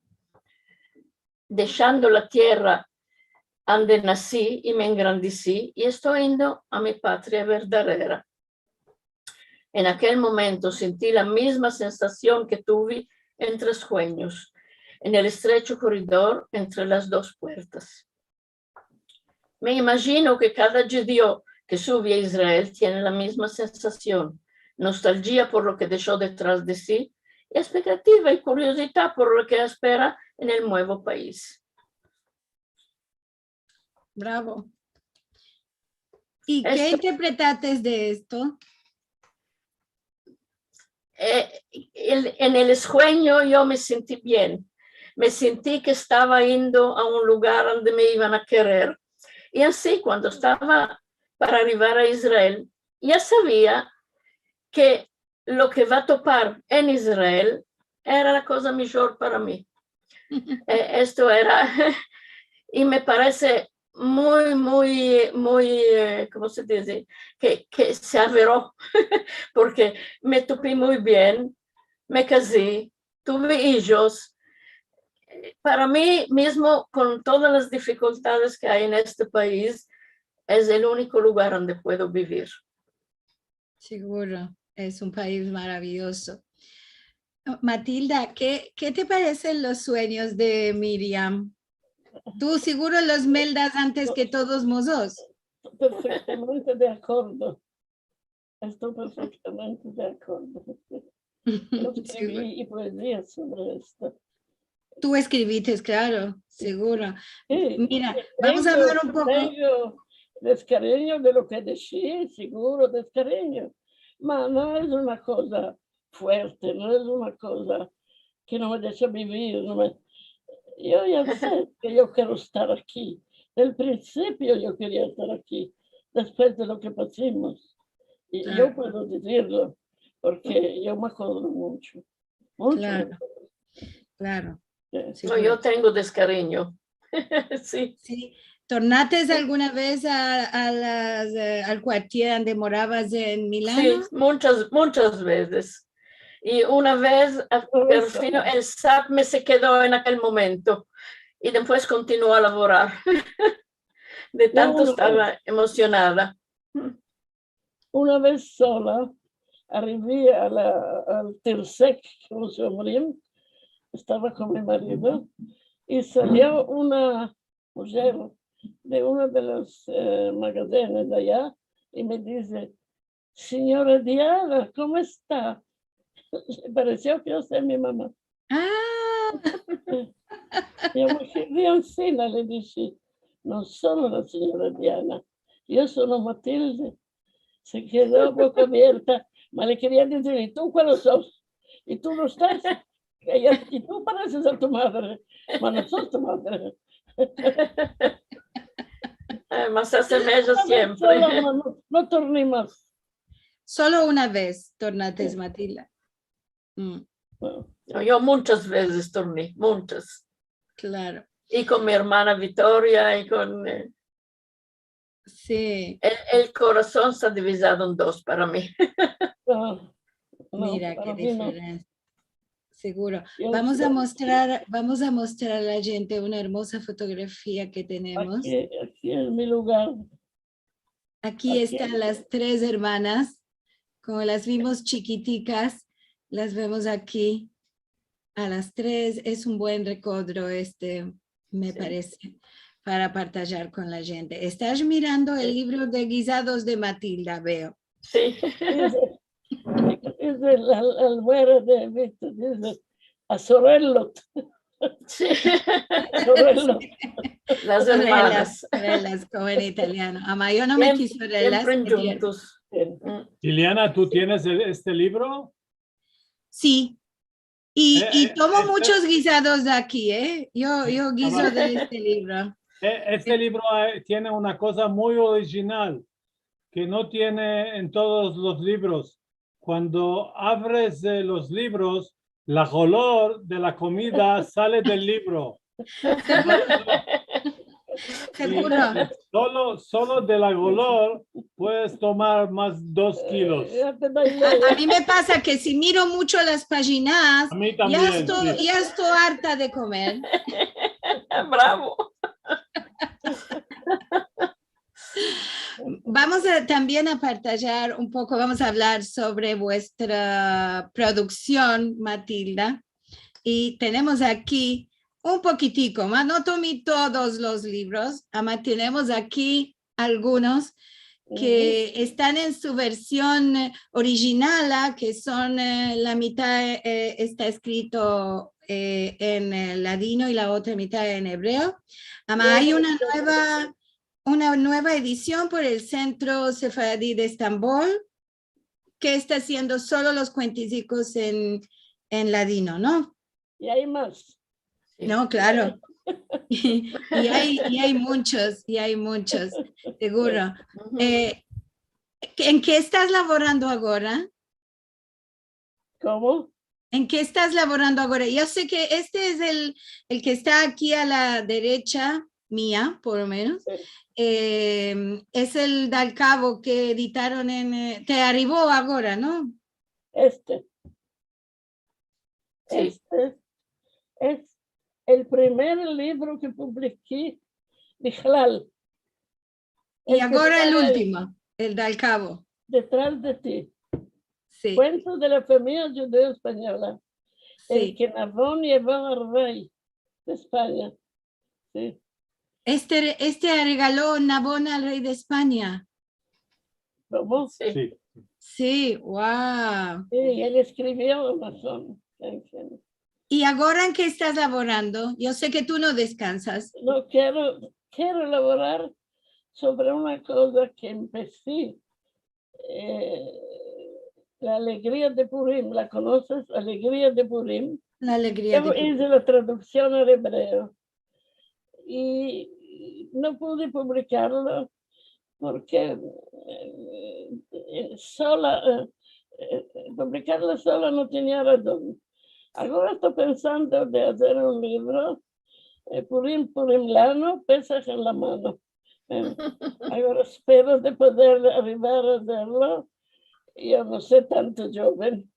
deshando la tierra ande nasi i me engrandesi, i esto indo a mi patria verdadera. En akel momento senti la mizma sensasion ke tuvi entre suenyos, en el estrecho koridor entre las dos puertas. Me imajino ke kada djudio ke suvi a Israel tiene la mizma sensasion, nostaljia por lo ke desho detras de si, i ekspektativa i kuriozidad por lo ke espera en el muevo pais. Bravo. I ke interpretates de esto? Eh, el, en el suenyo yo me senti bien. Me senti ke estava indo a un lugar onde me ivan a kerer. I ansi, kuando estava para arrivar a Israel, ya savia ke lo ke va a topar en Israel era la koza mijor para mi. Eh, esto era, i me parese muy, muy, muy, eh, komo se dize? Ke, ke se avero, porke me topi muy bien, me kazi, tuve ijos. Para mi mizmo, kon todas las difikultades ke ay en este pais, es el uniko lugar onde puedo bivir. Siguro, es un pais maraviyozo. Matilda, ke, ke te paresen los suenyos de Miriam? Tu siguro los meldas antes ke todos mozotros. Perfektamente de akordo. Esto perfektamente de akordo. Yo eskrivi i poezia sovre esto. Tu eskrivites, klaro, siguro. Si. Mira, vamos a avlar un poko. Tengo deskarenyo de lo ke deshi, siguro, deskarenyo. Ma no es una koza fuerte, no es una koza ke no me desha bivir, no me, yo ya se ke yo kero estar aki. Del prinsipio yo keria estar aki, despues de lo ke pasimos. I yo puedo dizirlo, porke yo me akodro muncho. Muncho. Klaro, klaro. Si. No, yo tengo deskarenyo. Si. Si. Tornates alguna vez a, a las, eh, al kuartier ande moravas en Milano? Si, munchas, munchas vezes. I una vez, a, perfino el sat me se kedo en akel momento. I despues kontinuo a lavorar. De tanto estava emosionada. Una vez sola, arrivi a la, al Tirsek, komo se yama, estava kon mi marido, i salio una mujer de uno de los, eh, magazenes de aya i me dize: "Sinyora Diana, komo esta?" Le paresio ke yo sera mi mama. A. Yo me kedi ansina, le dishe. No solo la sinyora Diana, yo so Matilde. Se kedo boka avierta. Ma le keria dizir: "I tu kual sos? I tu no estas? I tu pareses a tu madre, ma no sos tu madre." Eh, ma se asemeja siempre. Sola, ma no, no torni mas. Solo una vez tornates, Matilda. Mm. No, yo munchas vezes torni, munchas. Klaro. I kon mi ermana Vitoria, i kon, eh, si. El, el korason esta divizado en dos para mi. No, no, para mi no. Mira ke diferensia. Siguro. Vamos a mostrar, vamos a mostrar a la djente una ermoza fotografia ke tenemos. Aki, aki es mi lugar. Aki estan las tres ermanas, komo las vimos chikitikas, las vemos aki a las tres. Es un buen rekodro este, me parese, para partajar kon la djente. Estas mirando el livro de gizados de Matilda, veo. Si. Es el, es el, el, el muere de, dize, asorelot. Si. Sorelot. Las ermanas. Sorellas, sorellas, komo en italiano. Ama yo no me ki sorellas, siempre djuntos. Liliana, tu tienes el, este livro? Si. I, i tomo munchos gizados de aki, eh? Yo, yo gizo de este livro. Eh, este livro, eh, tiene una koza muy orijinal ke no tiene en todos los livros. Kuando avres, eh, los livros, la golor de la komida sale del livro. Seguro. I solo, solo de la golor puedes tomar mas dos kilos. A, a mi me pasa ke si miro muncho las pajinas, ya esto, ya esto arta de komer. Bravo. Vamos a, tambien a partajar un poko, vamos a avlar sovre vuestra produksion, Matilda. I tenemos aki un pokitiko, ma no tomi todos los livros, ama tenemos aki algunos ke estan en su version, eh, orijinala, ke son, eh, la mita, eh, esta eskrito, eh, en, eh, ladino i la otra mita en ebreo. Ama ay una mueva una nueva edision por el Sentro Sefaradi de Estambol, ke esta aziendo solo los kuentizikos en, en ladino, no? I ay mas. Si. No, klaro. I ay, i ay munchos, i ay munchos, seguro. Uhu. Eh, en ke estas lavorando agora? Komo? En ke estas lavorando agora? Yo se ke este es el, el ke esta aki a la derecha mia, por lo menos. Si. Eh, es el Dal Kavo ke editaron en, eh, te arivo agora, no? Este. Si. Este es el primer livro ke publiki bihlal. I agora el ultimo, el Dal Kavo. Detras de ti. Si. Kuentos de la famiya djudeo-espanyola. Si. El ke Navon yevo al rey de Espanya. Si. Este, este regalo Navon al rey de Espanya. Komo? Si. Si. Si, wow. Si, el eskrivio Navon. Si, si. I agora en ke estas lavorando? Yo se ke tu no deskansas. No, kero, kero lavorar sovre una koza ke empesi, eh, la alegria de Purim. La konoses? Alegria de Purim. La alegria de Purim. Yo ize la traduksion al ebreo. I no pude publikarlo porke, eh, eh, sola, eh, eh, publikarlo sola no tenia razon. Agora esto pensando de azer un livro, eh, Purim, Purim lanu, Pesah en la mano. Eh, agora espero de poder arivar a azerlo. Yo no so tanto djoven.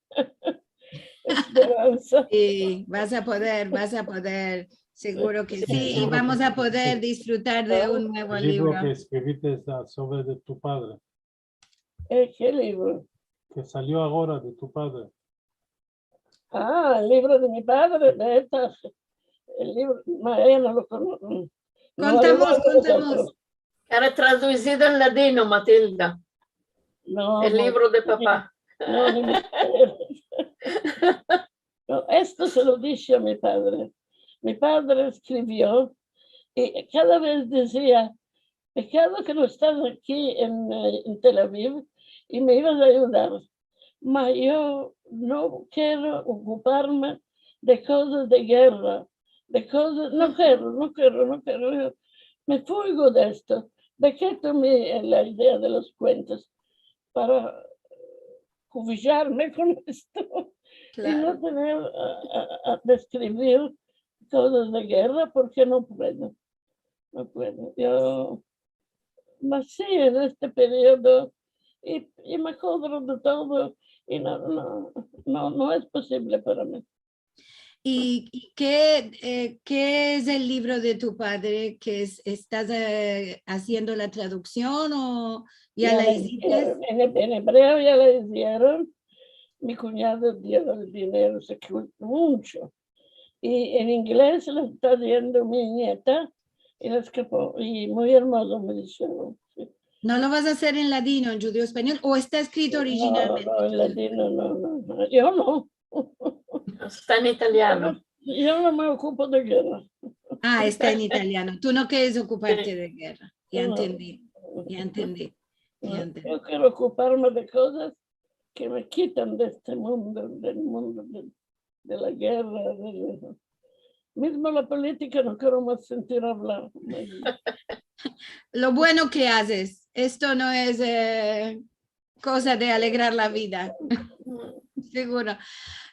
Esperansa. Si, vas a poder, vas a poder. Seguro ke si. Si. I vamos a poder disfrutar de un nuevo livro. El livro ke eskrivites sovre de tu padre. Eh, ke livro? Ke salio agora de tu padre. Ah, el livro de mi padre, de estas. El livro, ma, eh, no lo kono-, no. Kontamos, kontamos. Era tradusido en ladino, Matilda. No, no. El livro de papa. No, no. No, esto se lo dishe a mi padre. Mi padre eskrivio i kada vez dizia, pekado ke no estas aki en, eh, en Tel Aviv i me ivas a ayudar. Ma yo no kero okuparme de kozas de gerra, de kozas, no kero, no kero, no kero. Yo me fuigo de esto. De ke tomi la idea de los kuentos? Para kuvijarme kon esto i no tener a, a, a, de eskrivir kozas de gerra, porke no puedo. No puedo. Yo, mas si, en este periodo, i, i me akodro de todo, i no, no, no, no es posivle para mi. I, i ke, eh, ke es el livro de tu padre ke es, estas, eh, aziendo la traduksion o ya la izites? En, en ebreo ya la izieron. Mi kunyado dio el dinero, se ke muncho. I en inglez lo esta aziendo mi nieta, i la eskapo, i muy ermozo, me disheron. Si. No lo vas a azer en ladino, en djudeo-espanyol, o esta eskrito originalmente en djudeo? No, no, en ladino no, no, no. Yo no. Esta en italiano. Yo no me okupo de gerra. Ah, esta en italiano. Tu no keres okuparte de gerra. Ya entendi, ya entendi, ya entendi. Yo kero okuparme de kozas ke me kitan de este mundo, del mundo de, de la gerra, de, de, mizmo la politika no kero mas sentir avlar. Lo bueno ke azes, esto no es, eh, koza de alegrar la vida. Seguro.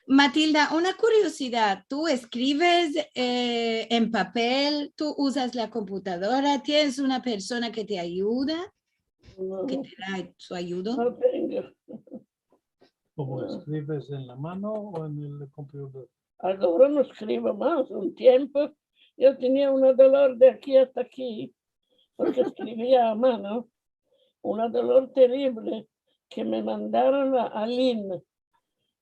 Matilda, una kuriozidad, tu eskrives, eh, en papel, tu uzas la komputadora, tienes una persona ke te ayuda, ke te da su ayudo? No tengo. Komo eskrives, en la mano o en el komputador? Agora no eskrivo mas. Un tiempo yo tenia una dolor de aki asta aki, porke eskrivia a mano, una dolor terivle ke me mandaron a Alin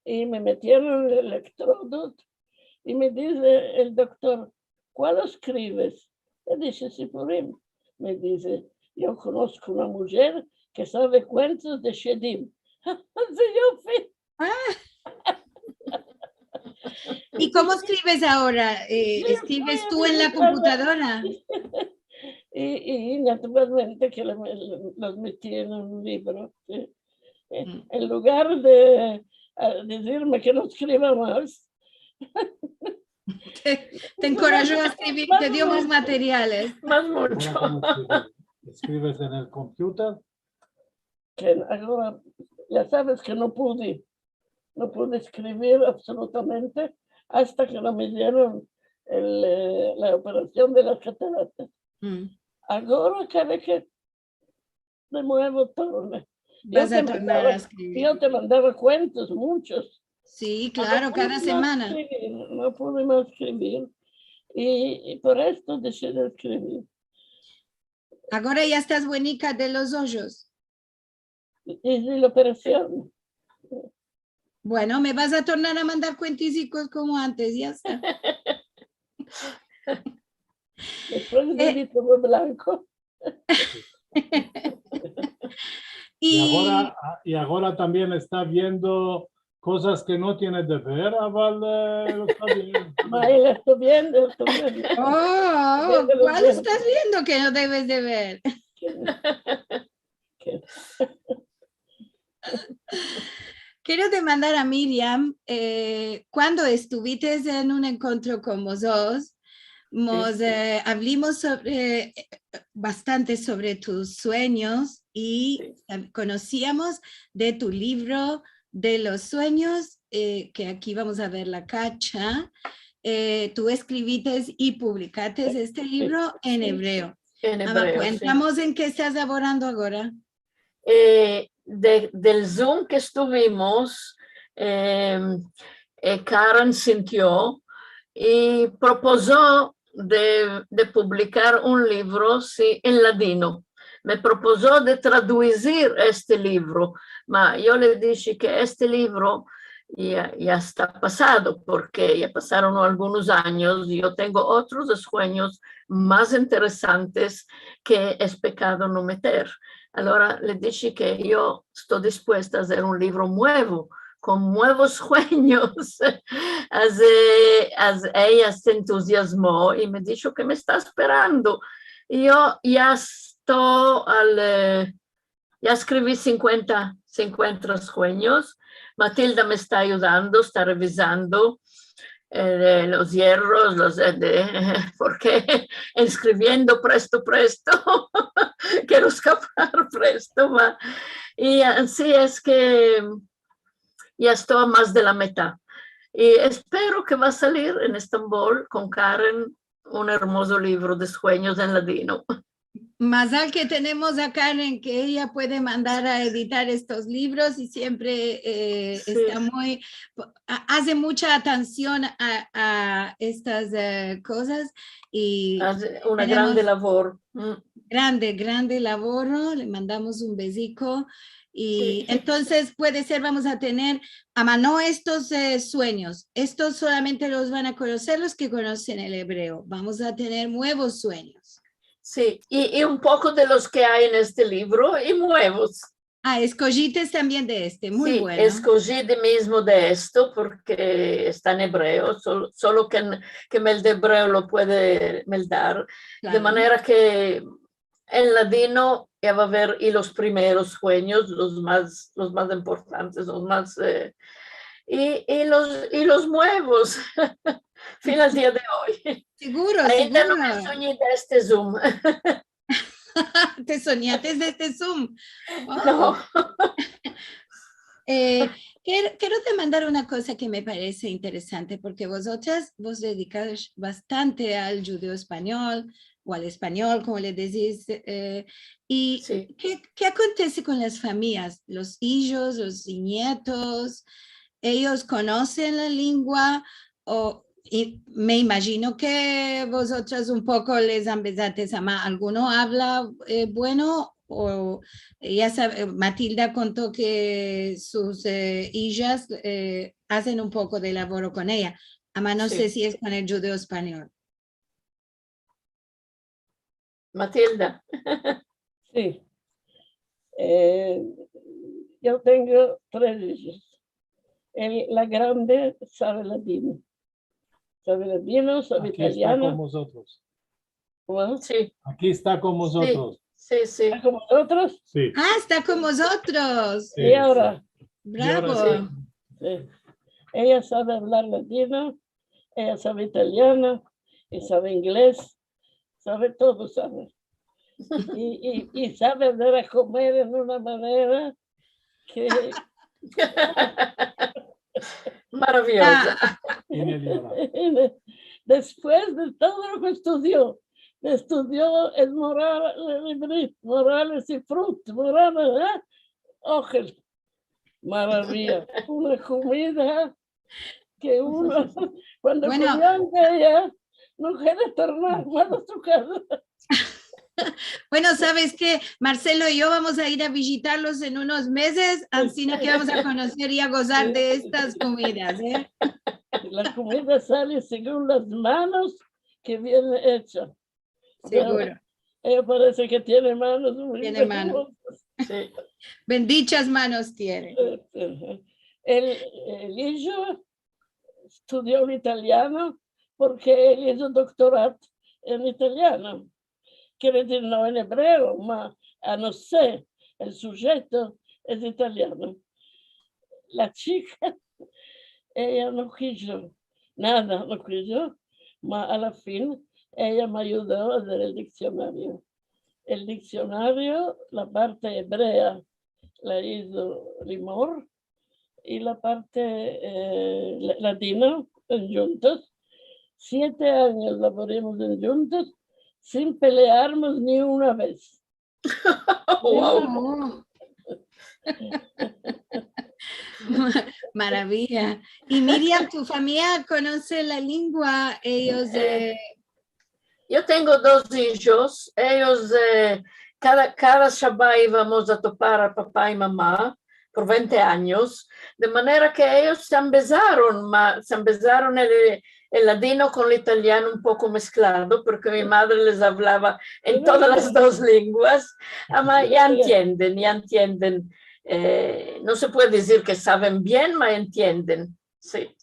i me metieron el elektrodo i me dize el doktor, "Kualo eskrives?" Le dishe, "Sipurim." Me dize, "Yo konosko una mujer ke save kuentos de Shedim." Ze yofi. Ah. I komo eskrives agora? Eh, eskrives tu en la komputadora? i, i naturalmente ke le, los meti en un livro, si. En lugar de, a, dizirme ke no eskriva mas, te, te enkorajo a eskrivir, te dio mas materiales. Mas muncho. Agora, komo eskrives? Eskrives en el computer? Ke agora, ya saves ke no pude, no pude eskrivir absolutamente asta ke no me izieron el, e, la operasion de las kataratas. Agora, kada ke me muevo, torno. Yo te mandava, yo te mandava kuentos, munchos. Si, klaro, kada semana. No pude mas eskrivir. I, i por esto deshi de eskrivir. Agora ya estas buenika de los ojos. Ize la operasion. Bueno, me vas a tornar a mandar kuentizikos komo antes, ya esta. Despues de todo blanko. I agora, i agora tambien esta viendo kozas ke no tiene de ver, aval, e, lo esta viendo. Ay, lo esto viendo, esto viendo. Oh, kual estas viendo ke no deves de ver? Kero demandar a Miriam, e, kuando estuvites en un enkontro kon vozotros, mos, e, avlimos sovre, e, bastante sovre tus suenyos i, e, konosiamos de tu livro de los suenyos, e, ke aki vamos a ver la kacha. E, tu eskrivites i publikates este livro en ebreo. Ama, kuentamos en ke estas lavorando agora. E, de, del Zoom ke estuvimos, e, e, Karen sintio i propozo de, de publikar un livro, si, en ladino. Me propozo de traduzir este livro, ma yo le dishe ke este livro ya, ya esta pasado, porke ya pasaron algunos anyos i yo tengo otros suenyos mas interesantes ke es pekado no meter. Agora le dishe ke yo esto dispuesta a azer un livro muevo, kon muevos suenyos. Aze, aze, eya se entuziazmo i me disho ke me esta esperando. I yo ya esto al, e, ya eskrivi sinkuenta, sinkuenta suenyos. Matilda me esta ayudando, esta revizando, e, los yerros, los, e, de, porke eskriviendo presto, presto, kero eskapar presto, ma. I ansi es ke ya esto a mas de la mitad. I espero ke va a salir en Estambol kon Karen un ermozo livro de suenyos en ladino. Mazal ke tenemos a Karen, ke eya puede mandar a editar estos livros i siempre, e, esta muy, a, aze muncha atansion a, a estas, e, kozas i aze una grande lavor. Grande, grande lavoro, le mandamos un beziko. I entonses puede ser, vamos a tener, ama no estos, e, suenyos, estos solamente los van a konoser los ke konosen el ebreo. Vamos a tener muevos suenyos. Si, i, i un poko de los ke ay en este livro i muevos. A, eskojites tambien de este, muy bueno. Si, eskoji de mizmo de esto porke esta en ebreo, sol-, solo ke, ke me el de ebreo lo puede meldar. De manera ke en ladino ya va a aver i los primeros suenyos, los mas, los mas importantes, los mas, e, i, i los, i los muevos. Fin al dia de oy. Siguro, siguro. Ainda no me sonyi de este Zoom. Te sonyates de este Zoom? Oh. No. E, kero, kero demandar una koza ke me parese interesante, porke vozotras vos dedikash bastante al djudeo-espanyol, o al espanyol, komo le dizis, e, i ke, ke akontese kon las famiyas, los ijos, los nyetos? Eyos konosen la lengua, o, i me imajino ke vozotras un poko les ambezates, ama alguno avla, e, bueno, o, ya save, Matilda konto ke sus, e, ijas, e, azen un poko de lavoro kon eya, ama no se si es kon el djudeo-espanyol. Matilda. Si. E, yo tengo tres ijos. El, la grande save ladino. Save ladino, save italiano. Aki esta kon mozotros. Bueno. Si. Aki esta kon mozotros. Si, si. Esta kon mozotros? Si. A, esta kon mozotros. Si, si. I agora? Bravo. Si. Si. Eya save avlar ladino, eya save italiano, i save inglez, save todo, save. I, i, i save aver a komer en una manera ke... Maraviyoza. A. Despues de todo lo ke estudio, estudio el moral, el ibrit, morales i frut, morales, e? Ojel. Maraviya. Una komida ke uno, kuando komian de eya, no kere tornar mas a su kaza. Bueno, saves ke, Marcelo i yo vamos a ir a vijitarlos en unos mezes, ansina ke vamos a konoser i a gozar de estas komidas, e? La komida sale segun las manos ke viene echa. Seguro. Eya parese ke tiene manos muy... Tiene manos. Si. Bendichas manos tiene. El, el ijo estudio el italiano porke el izo doktorat en italiano. Kere dizir, no en ebreo, ma, a no se, el sujeto es italiano. La chika, eya no kijo, nada no kijo, ma a la fin eya me ayudo a azer el diksionario. El diksionario, la parte ebrea la izo Limor i la parte, e, la-, ladina, endjuntos. Siete anyos laborimos endjuntos sin pelearmos ni una vez. Wow. Ma-, maraviya. I Miriam, tu famiya konose la lengua, eyos, e, e, yo tengo dos ijos, eyos, e, kada, kada shabat ivamos a topar a papa i mama por vente anyos, de manera ke eyos se ambezaron, ma-, se ambezaron el, el ladino kon el italiano un poko mesklado, porke mi madre les avlava en todas las dos lenguas, ama ya entienden, ya entienden. E, no se puede dizir ke saven bien, ma entienden, si.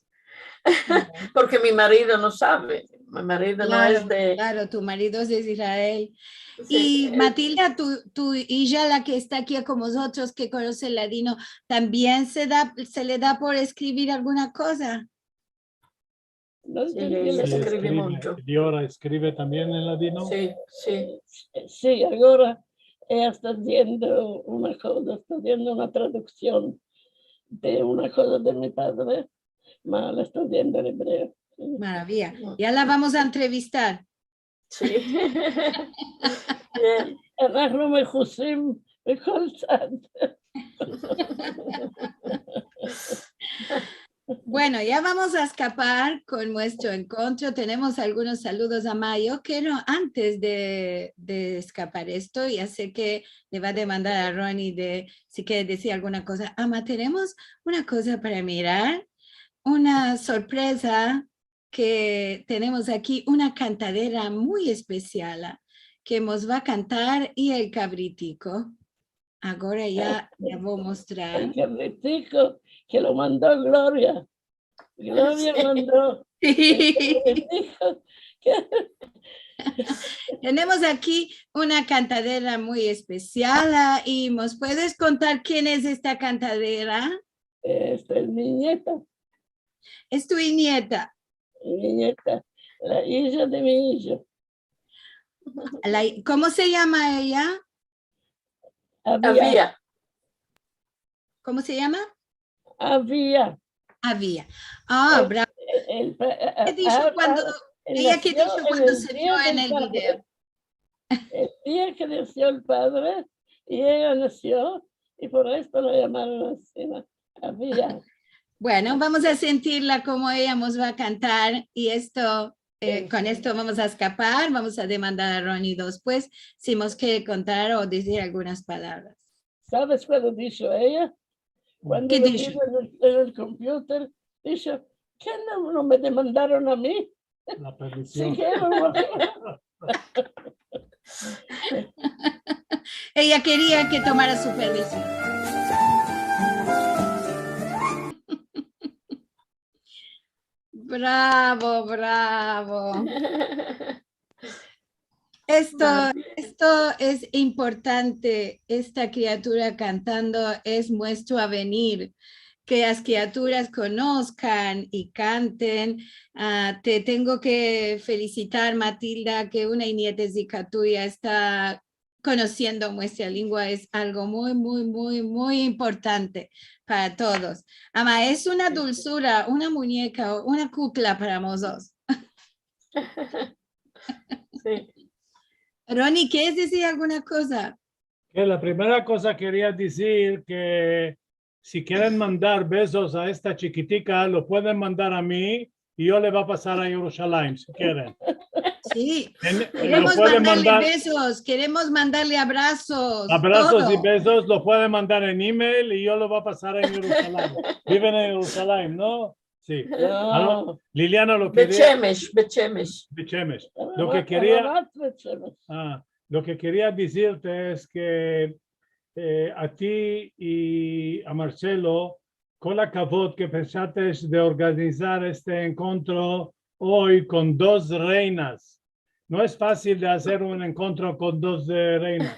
Porke mi marido no save, mi marido no es de... Klaro, klaro, tu marido es de Israel. Si, si. I Matilda, tu, tu ija, la ke esta aki kon mozotros, ke konose el ladino, tambien se da, se le da por eskrivir alguna koza? No, si, eya eskrive muncho. I agora eskrive tambien en ladino? Si, si. Si, agora eya esta aziendo una koza, esta aziendo una traduksion de una koza de mi padre, ma la esta aziendo en ebreo. Maraviya. Ya la vamos a entrevistar. Si. Bien. Anahnu mehusim mekol tzad. Bueno, ya vamos a eskapar kon muestro enkontro. Tenemos algunos saludos, ama. Yo kero, antes de, de eskapar esto, ya se ke le va a demandar a Roni de si kere dizir alguna koza. Ama, tenemos una koza para mirar, una sorpreza ke tenemos aki una kantadera muy espesial, a, ke mos va a kantar i el kabritiko. Agora ya, ya vo a mostrar. El kabritiko ke lo mando Gloria. Gloria mando. El kabritiko ke... Tenemos aki una kantadera muy espesial, a, i mos puedes kontar ken es esta kantadera? Esta es mi nieta. Es tu nieta. Mi nieta, la ija de mi ijo. La i-, komo se yama eya? Avia. Avia. Komo se yama? Avia. Avia. A, bravo. El, el, el, ke disho kuando, eya ke disho kuando se vio en el video? El dia ke nasio el padre, i eya nasio, i por esto la yamaron ansi, Avia. Bueno, vamos a sentirla komo eya mos va a kantar, i esto, e, kon esto vamos a eskapar, vamos a demandar a Roni despues, si mos kere kontar o dizir algunas palavras. Saves kuando disho eya? Kuando lo vivo en el, en el computer, disho, ke no, no me demandaron a mi? La permision. Si kero, no. Eya keria ke tomara su permision. Bravo, bravo. Esto, esto es importante. Esta kriatura kantando es muestro avenir. Ke las kriaturas konoskan i kanten. A, te tengo ke felisitar, Matilda, ke una inyetezika tuya esta konosiendo muestra lengua es algo muy, muy, muy, muy importante para todos. Ama, es una dulsura, una munyeka, una kukla para mozotros. Si. Roni, keres dizir alguna koza? Ke la primera koza keria dizir ke si keren mandar bezos a esta chikitika, lo pueden mandar a mi i yo le va a pasar a Yerushalayim, si keren. Si. Keremos mandarle bezos, keremos mandarle abrazos, todo. Abrazos i bezos lo pueden mandar en email i yo lo va a pasar en Yerushalayim. Biven en Yerushalayim, no? Si. No. Liliana, lo ke... Bet Shemesh, Bet Shemesh. Bet Shemesh. Lo ke keria... A, lo ke keria dizirte es ke, e, a ti i a Marcelo, kol akavod ke penshates de organizar este enkontro oy kon dos reinas. No es fasil de azer un enkontro kon dos, e, reinas.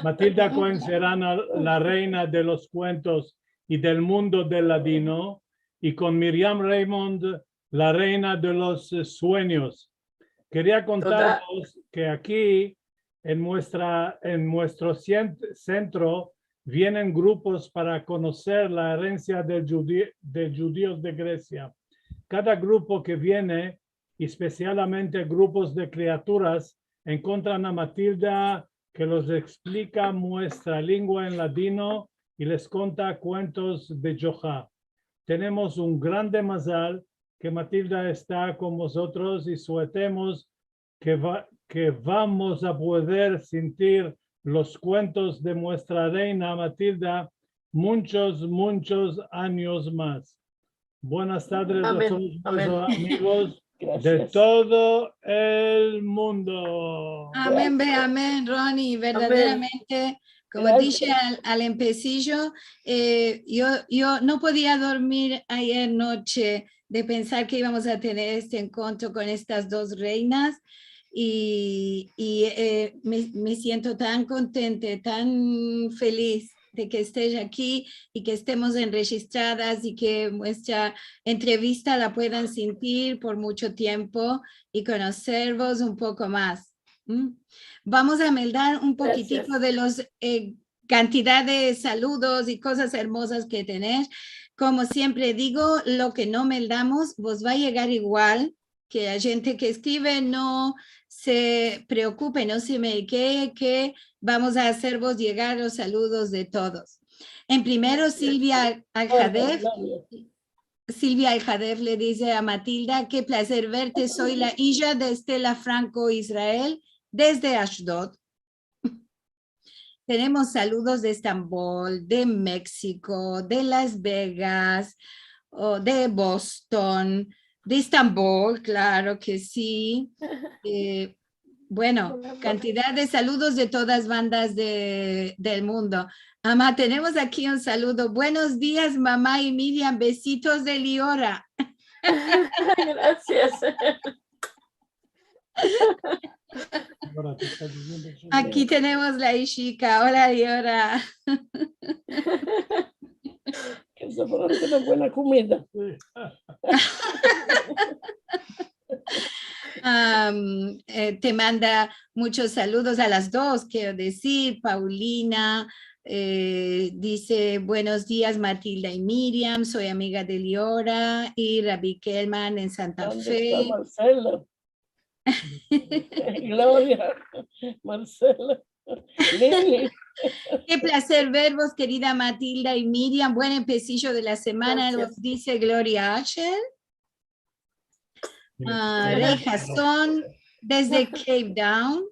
Matilda Koen Serana, la reina de los kuentos i del mundo del ladino, i kon Miriam Raymond, la reina de los, e, suenyos. Keria kontarvos ke aki, en muestra, en muestro sien-, sentro, vienen grupos para konoser la erensia del djudi-, de djudios de Gresia. Kada grupo ke viene, espesialmente grupos de kriaturas, enkontran a Matilda ke los eksplika muestra lengua en ladino i les konta kuentos de Djoha. Tenemos un grande mazal ke Matilda esta kon mozotros i suetemos ke va-, ke vamos a pueder sintir los kuentos de muestra reina Matilda munchos, munchos anyos mas. Buenas tadres a todos, amigos de todo el mundo. Amen ve amen, Roni. Verdaderamente, komo dishe al, al empesijo, e, yo, yo no podia dormir ayer noche de pensar ke ivamos a tener este enkontro kon estas dos reinas i, i, e, me, me siento tan kontente, tan feliz de ke estes aki i ke estemos enrejistradas i ke muestra entrevista la puedan sintir por muncho tiempo i konoservos un poko mas. Vamos a meldar un pokitiko de los, e, kantidad de saludos i kozas ermozas ke tenesh. Komo siempre digo, lo ke no meldamos vos va a yegar igual, ke la djente ke eskrive no se preokupe, no se me ke, ke vamos a azervos yegar los saludos de todos. En primero, Silvia Aljadef. Silvia Aljadef le dize a Matilda: "Ke plazer verte, soy la ija de Estela Franco Israel, desde Ashdod." Tenemos saludos de Estambol, de Meksiko, de Las Vegas, o de Boston, de Estambol, klaro ke si. E, bueno, kantidad de saludos de todas bandas de, del mundo. Ama, tenemos aki un saludo. "Buenos dias, mama i Miriam, besitos de Liora." Grazias. Aki tenemos la ishika. Ola, Liora. Ke se prepare una buena kumida. Am, e, te manda munchos saludos a las dos, kero dizir, Paulina, e, dize: "Buenos dias, Matilda i Miriam, soy amiga de Liora i Rabi Kelman en Santa Fe." Gloria, Marcela, Lili. Ke plazer vervos, kerida Matilda i Miriam. Buen empesijo de la semana, vos dize Gloria Ashel. A, Rey Jason, desde Cape Town.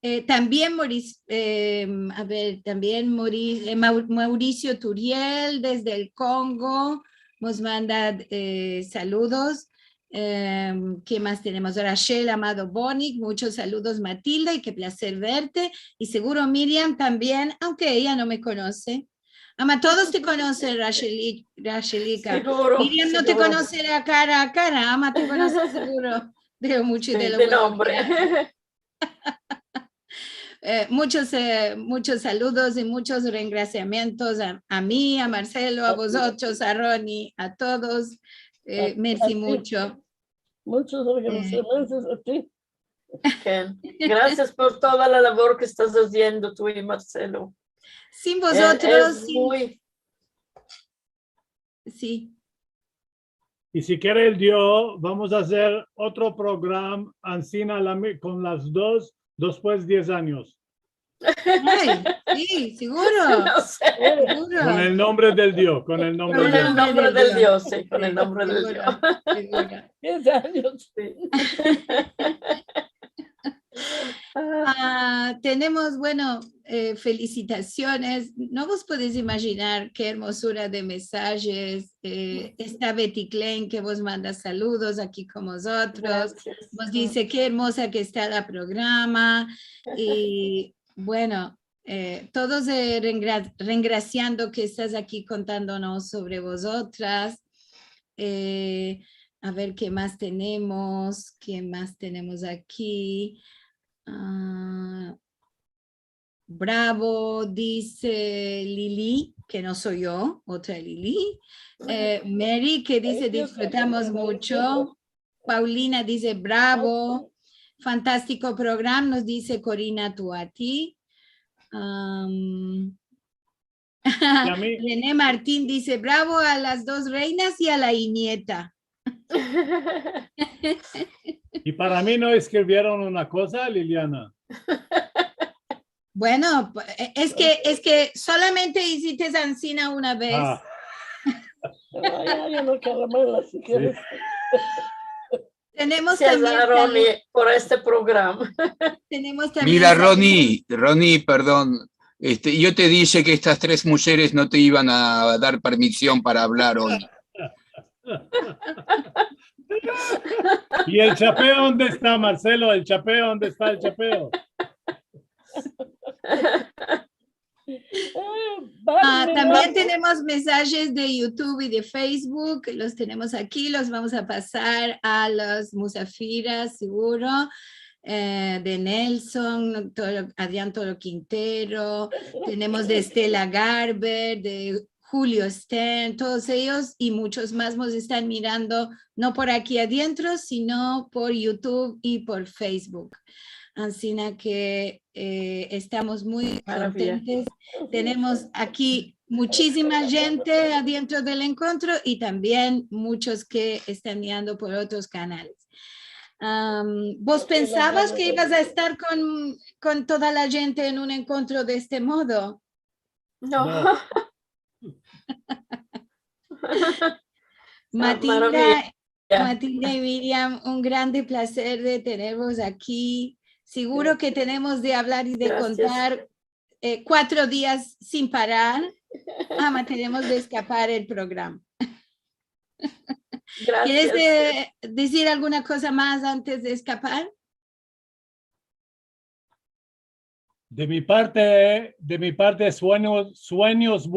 E, tambien Moris-, e, a ver, tambien Mori-, e, Mau-, Mauricio Turiel, desde el Kongo, mos manda, e, saludos. Em, ke mas tenemos? Rachel Amado Bonic, munchos saludos, Matilda, i ke plazer verte. I seguro Miriam tambien, aunke eya no me konose. Ama, todos te konosen, Racheli-, Rachelika. Seguro, seguro. Miriam no te konosera kara a kara, ama te konose seguro de muncho i de lo bueno ke azes. Eh, muchos, eh, muchos saludos i muchos rengrasiamientos a, a mi, a Marcelo, a vozotros, a Roni, a todos. Eh, mersi mucho. Muchos rengrasiamientos a ti. Ken, grasias por toda la lavor ke estas aziendo tu i Marcelo. Sin vozotros, sin... Si. I si kere el Dio, vamos a azer otro programa ansina la mi-, kon las dos, despues diez anyos. Ay, si, siguro. No se. Siguro. Kon el nombre del Dio, kon el nombre del Dio. Kon el nombre del Dio, si, kon el nombre del Dio. Siguro, siguro. Diez anyos. Si. Ah, tenemos, bueno, eh, felisitasiones. No vos podesh imajinar ke ermozura de mesajes. Eh, esta Betty Klein ke vos manda saludos aki kon vozotros. Grasias. Vos dize ke ermoza ke esta la programa. I, bueno, eh, todos, eh, rengra-, rengrasiando ke estas aki kontandonos sovre vozotras. Eh, a ver ke mas tenemos, ke mas tenemos aki. Ah, bravo, dize Lili, ke no so yo, otra Lili. Eh, Mary, ke dize, disfrutamos mucho. Paulina dize, bravo, fantastiko programa, mos dize Corina Tuati. Am, i a mi. René Martin dize, bravo a las dos reinas i a la inieta. I para mi no eskrivieron una koza, Liliana? Bueno, es ke, es ke solamente izites ansina una vez. Ah. Ay, ay, yo no kero mas, si keres. Tenemos tambien... Roni, por este programa. Tenemos tambien... Mira, Roni, Roni, perdon. Este, yo te dije que estas tres mujeres no te iban a dar permisión para hablar hoy. I el chapeo, onde esta, Marcelo? El chapeo, onde esta el chapeo? Ah, tambien tenemos mesajes de YouTube i de Facebook, los tenemos aki, los vamos a pasar a los musafiras, siguro, eh, de Nelson, Toro, Adrian Toro Quintero, tenemos de Estela Garber, de Julio Stern, todos eyos i muchos mas mos estan mirando, no por aki adientro, sino por YouTube i por Facebook. Ansina ke, eh, estamos muy kontentes. Tenemos aki muchisima djente adientro del enkontro i tambien muchos ke estan mirando por otros kanales. Am, vos pensavas ke ivas a estar kon, kon toda la djente en un enkontro de este modo? No. No. Matilda, Matilda i Miriam, un grande plazer de tenervos aki. Siguro ke tenemos de avlar i de kontar, eh, kuatro dias sin parar. Ama tenemos de eskapar el programa. Grasias. Keres de, dizir alguna koza mas antes de eskapar? De mi parte, de mi parte, suenyos, suenyos buenos.